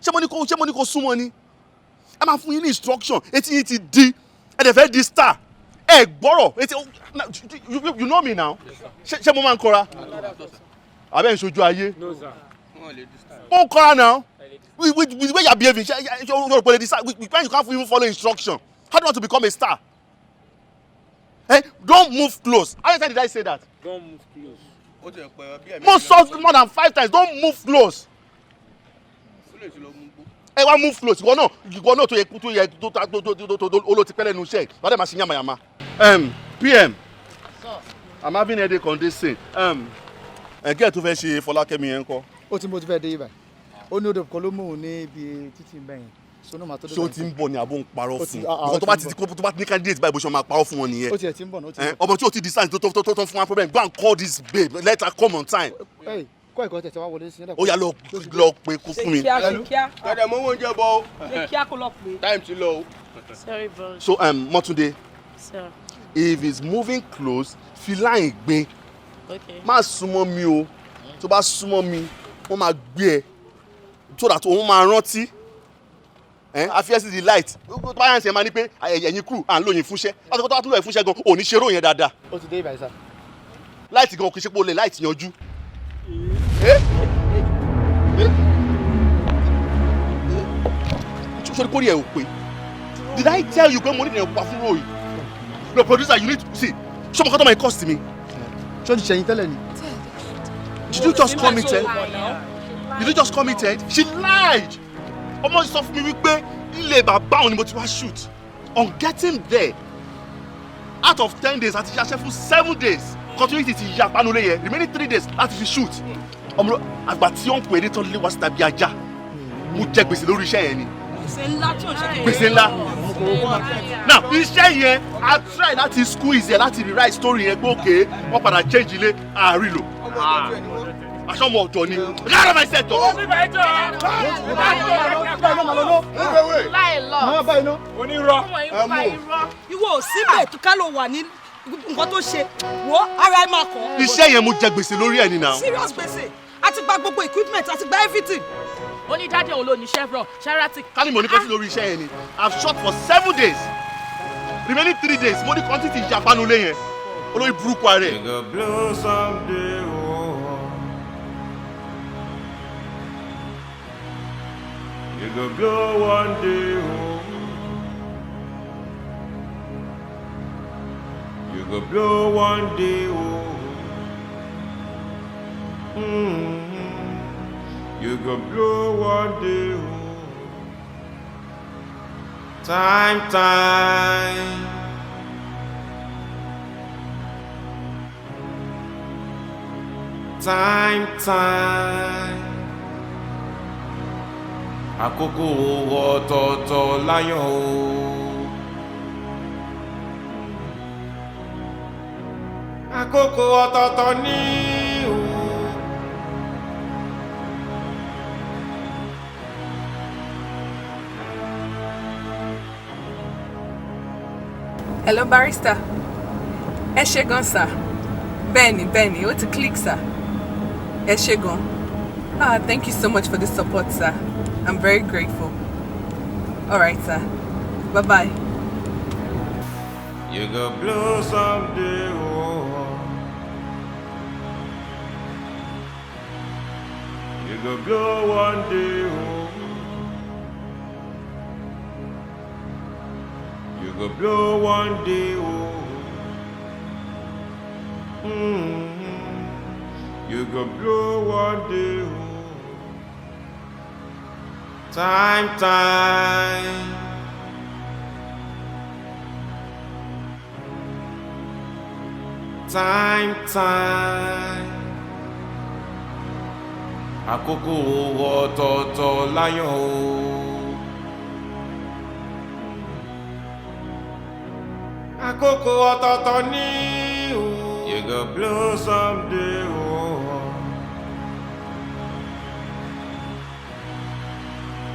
Ṣé mo ní kó súnmọ́ ni? Ẹ máa fún yín ní instruction. Etí yín ti di. Ẹ dẹ̀ fẹ́ di star. Ẹ gbọ́rọ̀. Etí you know me now. Ṣé mo máa ń kọra? Abẹ́ ń ṣojú ayé. No, sir. Mo ń kọ́ra now. With the way you are behaving, ṣe o rò pé when you can't even follow instruction, how do you want to become a star? Eh? Don't move close. How many times did I say that? Don't move close. Mo sọ more than 5 times. Don't move close. Ẹ wá move close. Ìwọ náà tó yẹ tó tó tó tó tó ti pẹ́ lẹ́nu iṣẹ́. Wọ́n dẹ̀ máa ṣe yàmàyàmà. PM, I'm having a headache on this thing. Ẹ̀gẹ́ tó fẹ́ ṣe Fọlákẹ́mi yẹn ń kọ́. Ó ti mo ti fẹ́ dé ibà. Ó ní odò kan ló mú òun ní ibi títì bẹ́yẹn. Ṣé o ti ń bọ̀ ni àbó ń parọ́ fún un? Tó bá ti tó bá ti ní candidate báyìí bó ṣe máa parọ́ fún wọn nìyẹn. Ó tiẹ̀ ti ń bọ̀ náà, ó ti ń bọ̀. Ọmọ tí o ti decide tó fún wa problem, go and call this babe, let her come on time. Kọ́ ẹ̀kọ́ tẹ̀sẹ̀ wá wọlé sí Ó yá lọ pé kó fún mi. Ṣe kíá, ṣe kíá. Dẹ̀dẹ̀ mo ń oúnjẹ bọ̀ o. Ṣe kíá kó lọ pé. Time ti lọ o. Sorry, boss. So Mọ́túndé, Sir. if he's moving close, fi line gbé. Okay. Má súnmọ́ mi o. Tó bá súnmọ́ mi, wọ́n máa gbé ẹ so that òun máa rántí. Ẹ àfiyèsí the light. Tó bá yàn sí ẹ máa ní pé ẹ̀yin crew à ń lò yín fúnṣẹ́. Láti kó tó bá tún lò yín fúnṣẹ́ gan, ò ní ṣeré òyìn dáadáa. Ó ti dé ibà sá. Light gan kì í ṣe pé o lè light yanjú. Ẹ ẹ ṣé kórìí ẹ ò pé? Did I tell you pé mo ní ìrìn pa fún ròyìn? No, producer, you need to see. Ṣé mo kọ́ tó máa cost mi? Ṣé o ti ṣẹ̀yìn tẹ́lẹ̀ ni? Did you just come it? Did you just come it? She lied. Ọmọ sọ fún mi wípé ilé bàbá òun ni mo ti wá shoot. On getting there, out of 10 days, àti ṣaṣẹ́ fún 7 days. Continuity ti ya panulé yẹn. Remaining 3 days láti fi shoot. Ọmọ àgbà tí ó ń pè é ní tán lé wá síta bí ajá. Mo jẹ gbèsè lórí iṣẹ́ yẹn ni. Gbèsè ńlá tí ò ṣe kékeré. Gbèsè ńlá. Now, iṣẹ́ yẹn, I try láti squeeze yẹn, láti rewrite story yẹn pé okay, wọ́n padà change ilé, àárín lò. Aṣọ ọmọ ọ̀dọ́ ni. Get out of my set o. Láì lọ. Onírọ́. Ìwọ ò síbẹ̀ tó ká ló wà ní nǹkan tó ṣe wo ara ẹ máa kọ́. Iṣẹ́ yẹn, mo jẹ gbèsè lórí ẹ̀ ni now. Serious gbèsè. A ti gba gbogbo equipment, a ti gba everything. Ó ní daddy òun ló ní Chevron, Sheraton. Ká ní mo ní kọ́tí lórí iṣẹ́ yẹn ni. I have shot for 7 days. Remaining 3 days, mo ní kọ́ńtì ti yapanulé yẹn. Olórí burúkú ara ẹ̀. You go blow someday, oh. You go blow one day, oh. You go blow one day, oh. You go blow one day, oh. Time, time. Time, time. Àkókò ọ̀tọ̀ọ̀tọ̀ láyọ̀ o. Àkókò ọ̀tọ̀ọ̀tọ̀ ní o. Hello, barrister. Ẹ ṣé gan, sir. Bẹ́ẹ̀ni, bẹ́ẹ̀ni, ó ti click, sir. Ẹ ṣé gan. Ah, thank you so much for the support, sir. I'm very grateful. All right, sir. Bye-bye. You go blow someday, oh. You go blow one day, oh. You go blow one day, oh. You go blow one day, oh. Time, time. Time, time. Àkókò ọ̀tọ̀ọ̀tọ̀ láyọ̀ o. Àkókò ọ̀tọ̀ọ̀tọ̀ ní o. You go blow someday, oh.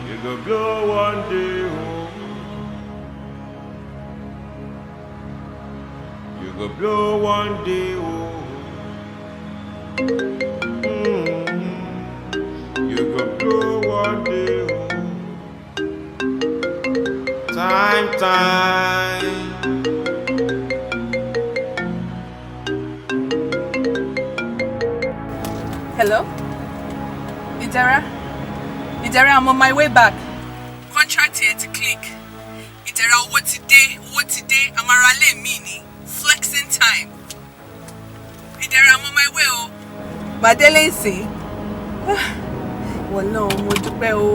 You go blow one day, oh. You go blow one day, oh. You go blow one day, oh. Time, time. Hello? Idera? Idera, I'm on my way back. Contract yẹn ti click. Idera, owó ti dé, owó ti dé, àmàrà mi ni. Flexing time. Idera, I'm on my way o. Màá délé ìsìn. Wọ́n náà mo dúpẹ́ o.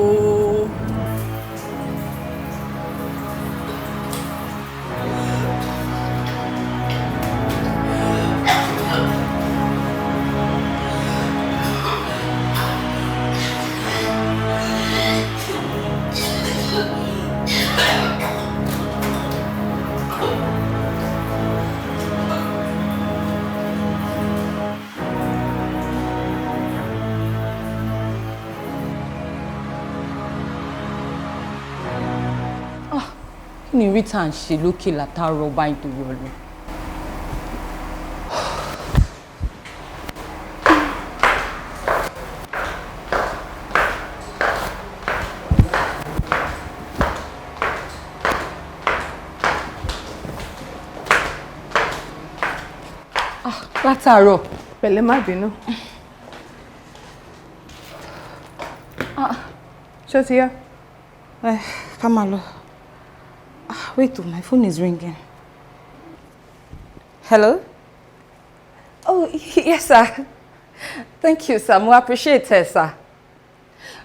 Kí ni Rita ń ṣe lókè látàárọ̀ báyìí torí Ọlọ́run? Látàárọ̀. Pẹ̀lẹ́, má bínú. Ṣé o ti yá? Ẹ ká máa lọ. Ah, wait, oh, my phone is ringing. Hello? Oh, yes, sir. Thank you, sir. Mo appreciate it, sir.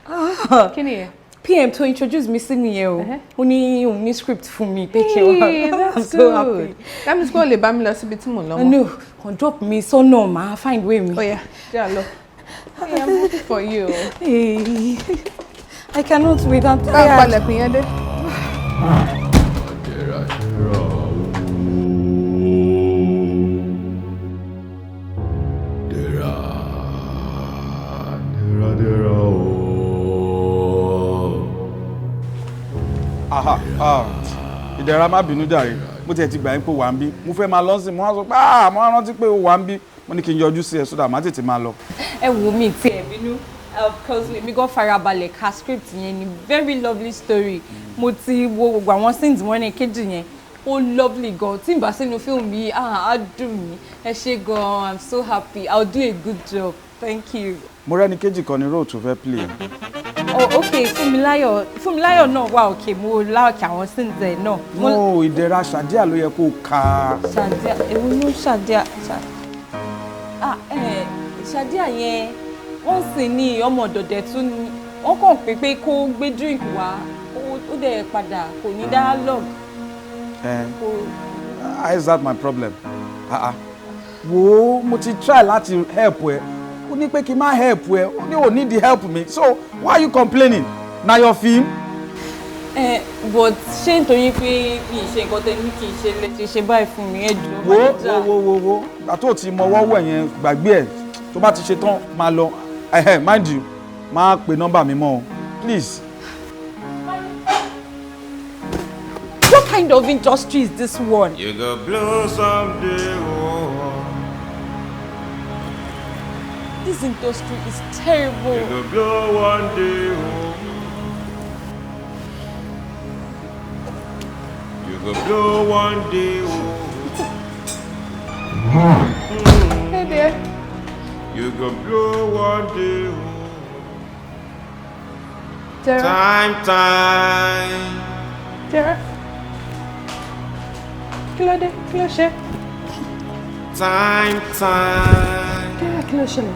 Ah. Kí ni yẹn? PM tó introduce mi sí nìyẹn o. Ó ní òun ní script fún mi pé kí n wá. Hey, I'm that's so happy. good. That means kó o lè bá mi lọ síbi tí mò ń lọ mọ́. No, kàn drop mi sọ́nà, màá find way mi. Ó yá, jẹ́ à lọ. Hey, I'm happy for you. Hey, I cannot wait. I'm Bá a tired. palẹ̀kùn yẹn dé. Aha, ah, Ìdẹ̀ra, má bínú jàre. Mo tiẹ̀ ti gbà yín pé wà ń bí. Mo fẹ́ máa lọ sí, mo wá sọ pé ah, mo wá rántí pé ó wà ń bí. Mo ní kí n yọjú sí ẹ sódà má tètè máa lọ. Ẹ wo mi tí ẹ bínú, because èmi gan farabalẹ̀ ka script yẹn ni. Very lovely story. Mo ti wo gbogbo àwọn scenes wọn ní kejì yẹn, ó lovely gan. Tí n bá sínú fíìmù yìí, ah, á dùn mí. Ẹ ṣé gan, I'm so happy. I'll do a good job. Thank you. Mọ́rẹ́nikejì kan ní role tó fẹ́ play. Oh, okay. Fúnmiláyọ̀, Fúnmiláyọ̀ náà wà okay. Mo like àwọn scenes ẹ̀ náà. No, Ìdẹ̀ra, Ṣàdíà ló yẹ kó o kà. Ṣàdíà, èwo ló ń Ṣàdíà? Ah, Ṣàdíà yẹn, wọ́n sì ní ọmọ ọ̀dọ̀dẹ̀ tún ni. Wọ́n kàn pé kó gbé drink wá, ó dẹ̀ padà, kò ní dialogue. Ẹ Kò how is that my problem? Ah ah. Wo, mo ti try láti help ẹ. Ó ní pé kí n má help ẹ. Ó ní ò need the help mi. So why are you complaining? Na your film. But ṣé nítorí pé mi ì ṣe nǹkan tẹ́ ní kí n ṣe lè ṣe ṣe báyìí fún mi? Ẹ jọ̀ọ́, Wo manager. wo wo wo wo, ìgbà tó ti mọwọ́ wẹ̀ yẹn, gbàgbé ẹ̀. Tó bá ti ṣe tán, máa lọ. Ẹhẹ, mind you, máa pe nọ́mbà mi mọ́ o, please. What kind of industry is this one? You go blow someday, oh. This industry is terrible. You go blow one day, oh. You go blow one day, oh. Hey there. You go blow one day, oh. Dara. Time, time. Dara. Kí ló dé? Kí ló ṣe? Time, time. Dara, kí ló ṣẹlẹ̀?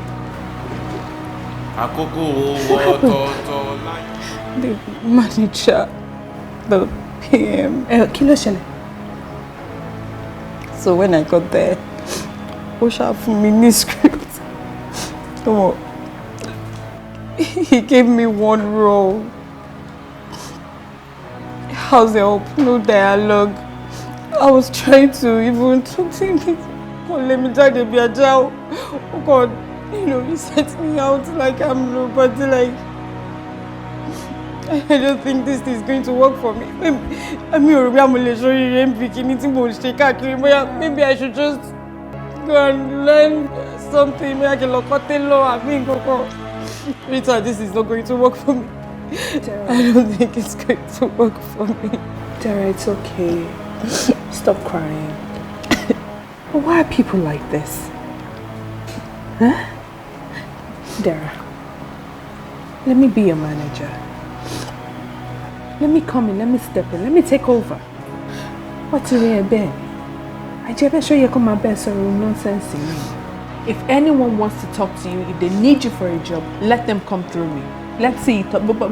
Àkókò owó ọ̀tọ̀ọ̀tọ̀ láyé. The manager, the PM. Kí ló ṣẹlẹ̀? So when I got there, ó ṣáà fún mi ní script. Oh, he gave me one role. House help, no dialogue. I was trying to even talk to him. Kò lé mi jáde bí ajá o. Ó kàn, he sent me out like I'm nobody, like I don't think this is going to work for me. Mi ò rò bí mo lè ṣoríire ń bí kíní tí mo ṣe káàkiri. Bóyá maybe I should just go and learn something. Bóyá kí n lọ kọ́ tailor àbí nǹkan kan. Rita, this is not going to work for me. I don't think it's going to work for me. Dara, it's okay. Stop crying. But why are people like this? Huh? Dara, let me be your manager. Let me come in, let me step in, let me take over. What do we bẹ́ẹ̀? Àjẹbẹ́ ṣó yẹ kó máa bẹ́ẹ̀ sọ̀rọ̀ nonsense yìí. If anyone wants to talk to you, if they need you for a job, let them come through me. Let's see,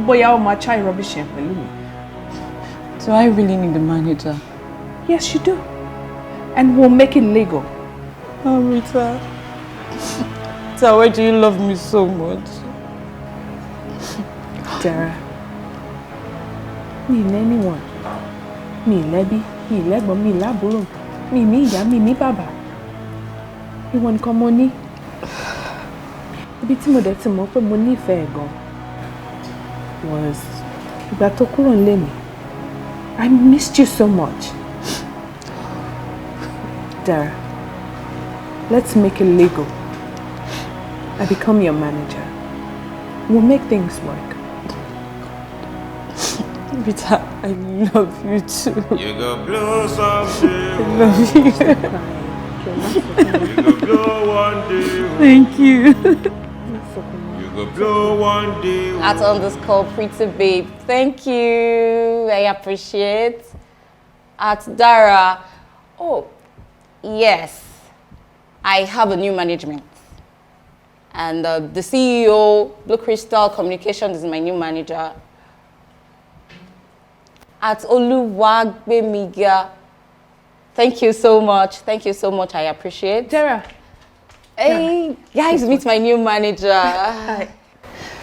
bóyá ó máa try rubbish yẹn pẹ̀lú mi. Do I really need a manager? Yes, you do. And we'll make it legal. Oh, Rita. Rita, why do you love me so much? Dara, mi ì anyone. Mi ì lẹ́bí, mi ì lẹ́gbọ̀n, mi ì lábúrò, mi ì ní ìyá, mi ì ní bàbá. Ìwọ nìkan mo ní. Ibi tí mo dẹ̀ ti mọ̀ pé mo nífẹ̀ẹ́ gan was ìgbà tó kúrò nílé mi. I missed you so much. Dara, let's make it legal. I become your manager. We'll make things work. Rita, I love you too. You go blow someday. I love you. You go blow one day. Thank you. You go blow one day. @_pretty babe. Thank you. I appreciate. @Dara. Oh, yes. I have a new management. And the CEO, Blue Crystal Communications, is my new manager. @Oluwagbemiga. Thank you so much. Thank you so much. I appreciate. Dara. Hey, guys, meet my new manager. Hi.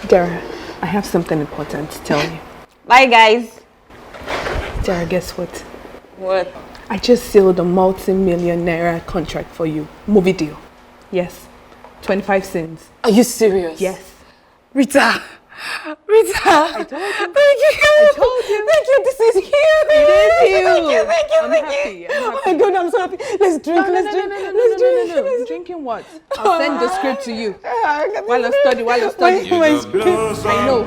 Dara, I have something important to tell you. Bye, guys. Dara, guess what? What? I just sealed a multi-million naira contract for you. Movie deal. Yes. 25 scenes. Are you serious? Yes. Rita. Rita. I told you. Thank you. I told you. Thank you. This is huge. It is huge. Thank you. Thank you. I'm Thank happy. you. I'm Oh my happy. God, I'm so happy. Let's drink. No, no, Let's no, drink. no, no, no, Let's no, drink. no, no, no. Let's Drinking what? I'll send the script to you. While I study, while I study. My, my script. I know.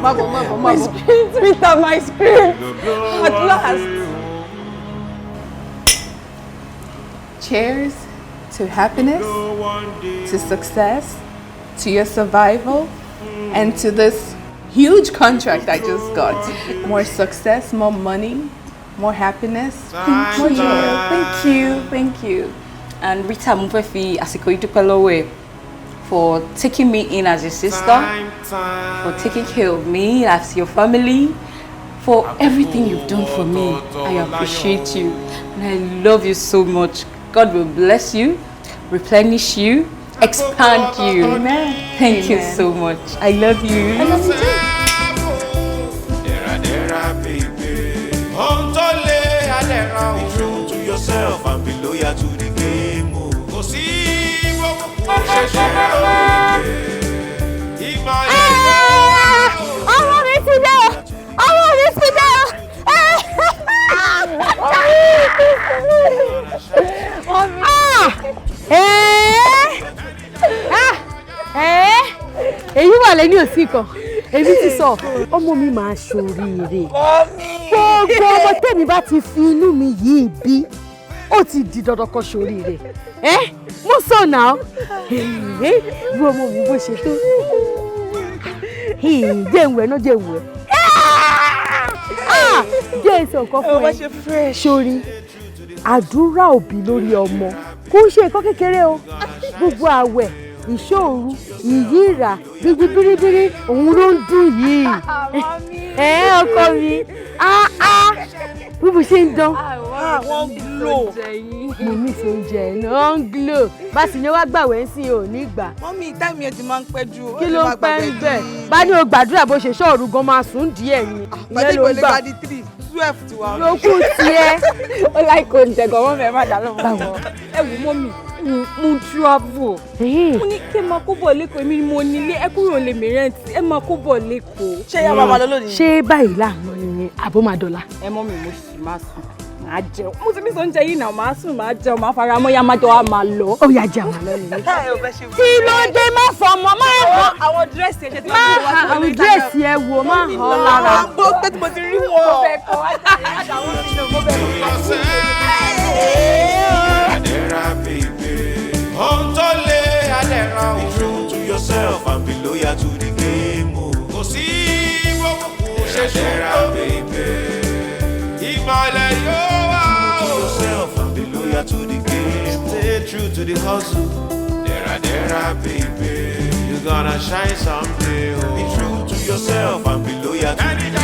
Mabo, mabo, My mabo. script, Rita, my script. At last. Cheers to happiness, to success, to your survival, and to this huge contract I just got. More success, more money, more happiness, Thank more you. joy. Thank you. Thank you. And Rita, mo fẹ́ fi àsìkò yìí dúpẹ́ lọ́wọ́ ẹ for taking me in as your sister, for taking care of me as your family, for everything you've done for me. I appreciate you and I love you so much. God will bless you, replenish you, expand you. Amen. Thank you Amen. so much. I love you. I love you too. Dera, dera, baby. Ohun tó lé adẹ́ra o. Be true to yourself and be loyal to the game o. Kò sí gbogbo ṣẹ̀ṣẹ̀ baby. Ìmọ̀ Ọmọ mi ti dé o! Ọmọ mi ti dé o! Ah! Eh! Ah! Eh! Èyí wà lẹ́ni òsì kan, èmi ti sọ, ọmọ mi máa ṣoríire. Gbogbo ọmọ tèmi bá ti fi inú mi yìí bí, ó ti di dandan kan ṣoríire. Ẹ́ mo sọ náà, bí ọmọ mi bó ṣe tó. Jẹ́ ìwẹ̀ náà, jẹ́ ìwẹ̀. Ah! Jẹ́ ìsọ̀ nǹkan fún ẹ. Sórí, àdúrà òbí lórí ọmọ kò ń ṣe nǹkan kékeré o. Gbogbo àwẹ̀, ìṣòru, ìyíra, gbígbí bíríbírí, òun ló ń dùn yìí. Ẹ ọkọ mi, ah ah, bí mo ṣe ń dán. Wọ́n glow. Mo ní ti oúnjẹ ẹ̀ náà ń glow. Bá sì ní wá gbàwẹ̀ ń sìn ò ní gbà. Mọ́mí, táìmù yẹn ti máa ń pẹ́ jù. Kí ló ń pẹ́ ń bẹ̀? Bá ní o gbàdúrà bó ṣe ṣọ́ọ̀rù gan máa sùn díẹ̀ ni. Pàdé Ìyẹn ló ń ìpele gbà. gba di 3, 12 ti wà. Lókù tiẹ̀. Ó láìkó oúnjẹ gan, mọ́mí ẹ má dá lọ́wọ́. Ẹ wò mọ́mí, mo travel. Mo ní kí ẹ máa kó bọ̀ lẹ́kọ̀ọ́, èmi ni mo nílé, ẹ kúrò lè mi rent, ẹ máa kó bọ̀ lẹ́kọ̀ọ́. Ṣé yá máa lọ lónìí? Ṣé báyìí láàánú nìyẹn àbó máa dọ̀la? Ẹ mọ́mí, mo sì máa sùn, màá jẹun. Mo ti mí sọ oúnjẹ yìí náà, màá sùn, màá jẹun, màá fara mọ́, yá máa jọ wá máa lọ. Ó yá jẹ́ àmàlọ́ nìyẹn. Ẹ ò fẹ́ ṣe Kí ló dé má fọmọ má hàn? Àwọn dírẹ́sì ẹ̀ ṣe ti Má hàn àwọn dírẹ́sì ẹ wò má hàn lára. Àwọn gbọ́ pé tí mo ti rí wọn. Mo fẹ́ kọ́ wá jáde, má dà wọ́n sínú, mo fẹ́ kọ́. Dera, baby. Ohun tó lé adẹ́ra o. Be true to yourself and be loyal to the game o. Kò sí gbogbo ṣẹ̀ṣẹ̀ dera, baby. Ìmọ̀lẹ̀ yóò wá o. Be true to yourself and be loyal to the game o. Stay true to the hustle. Dera, dera, baby. You gonna shine someday o. Be true to yourself and be loyal to the game.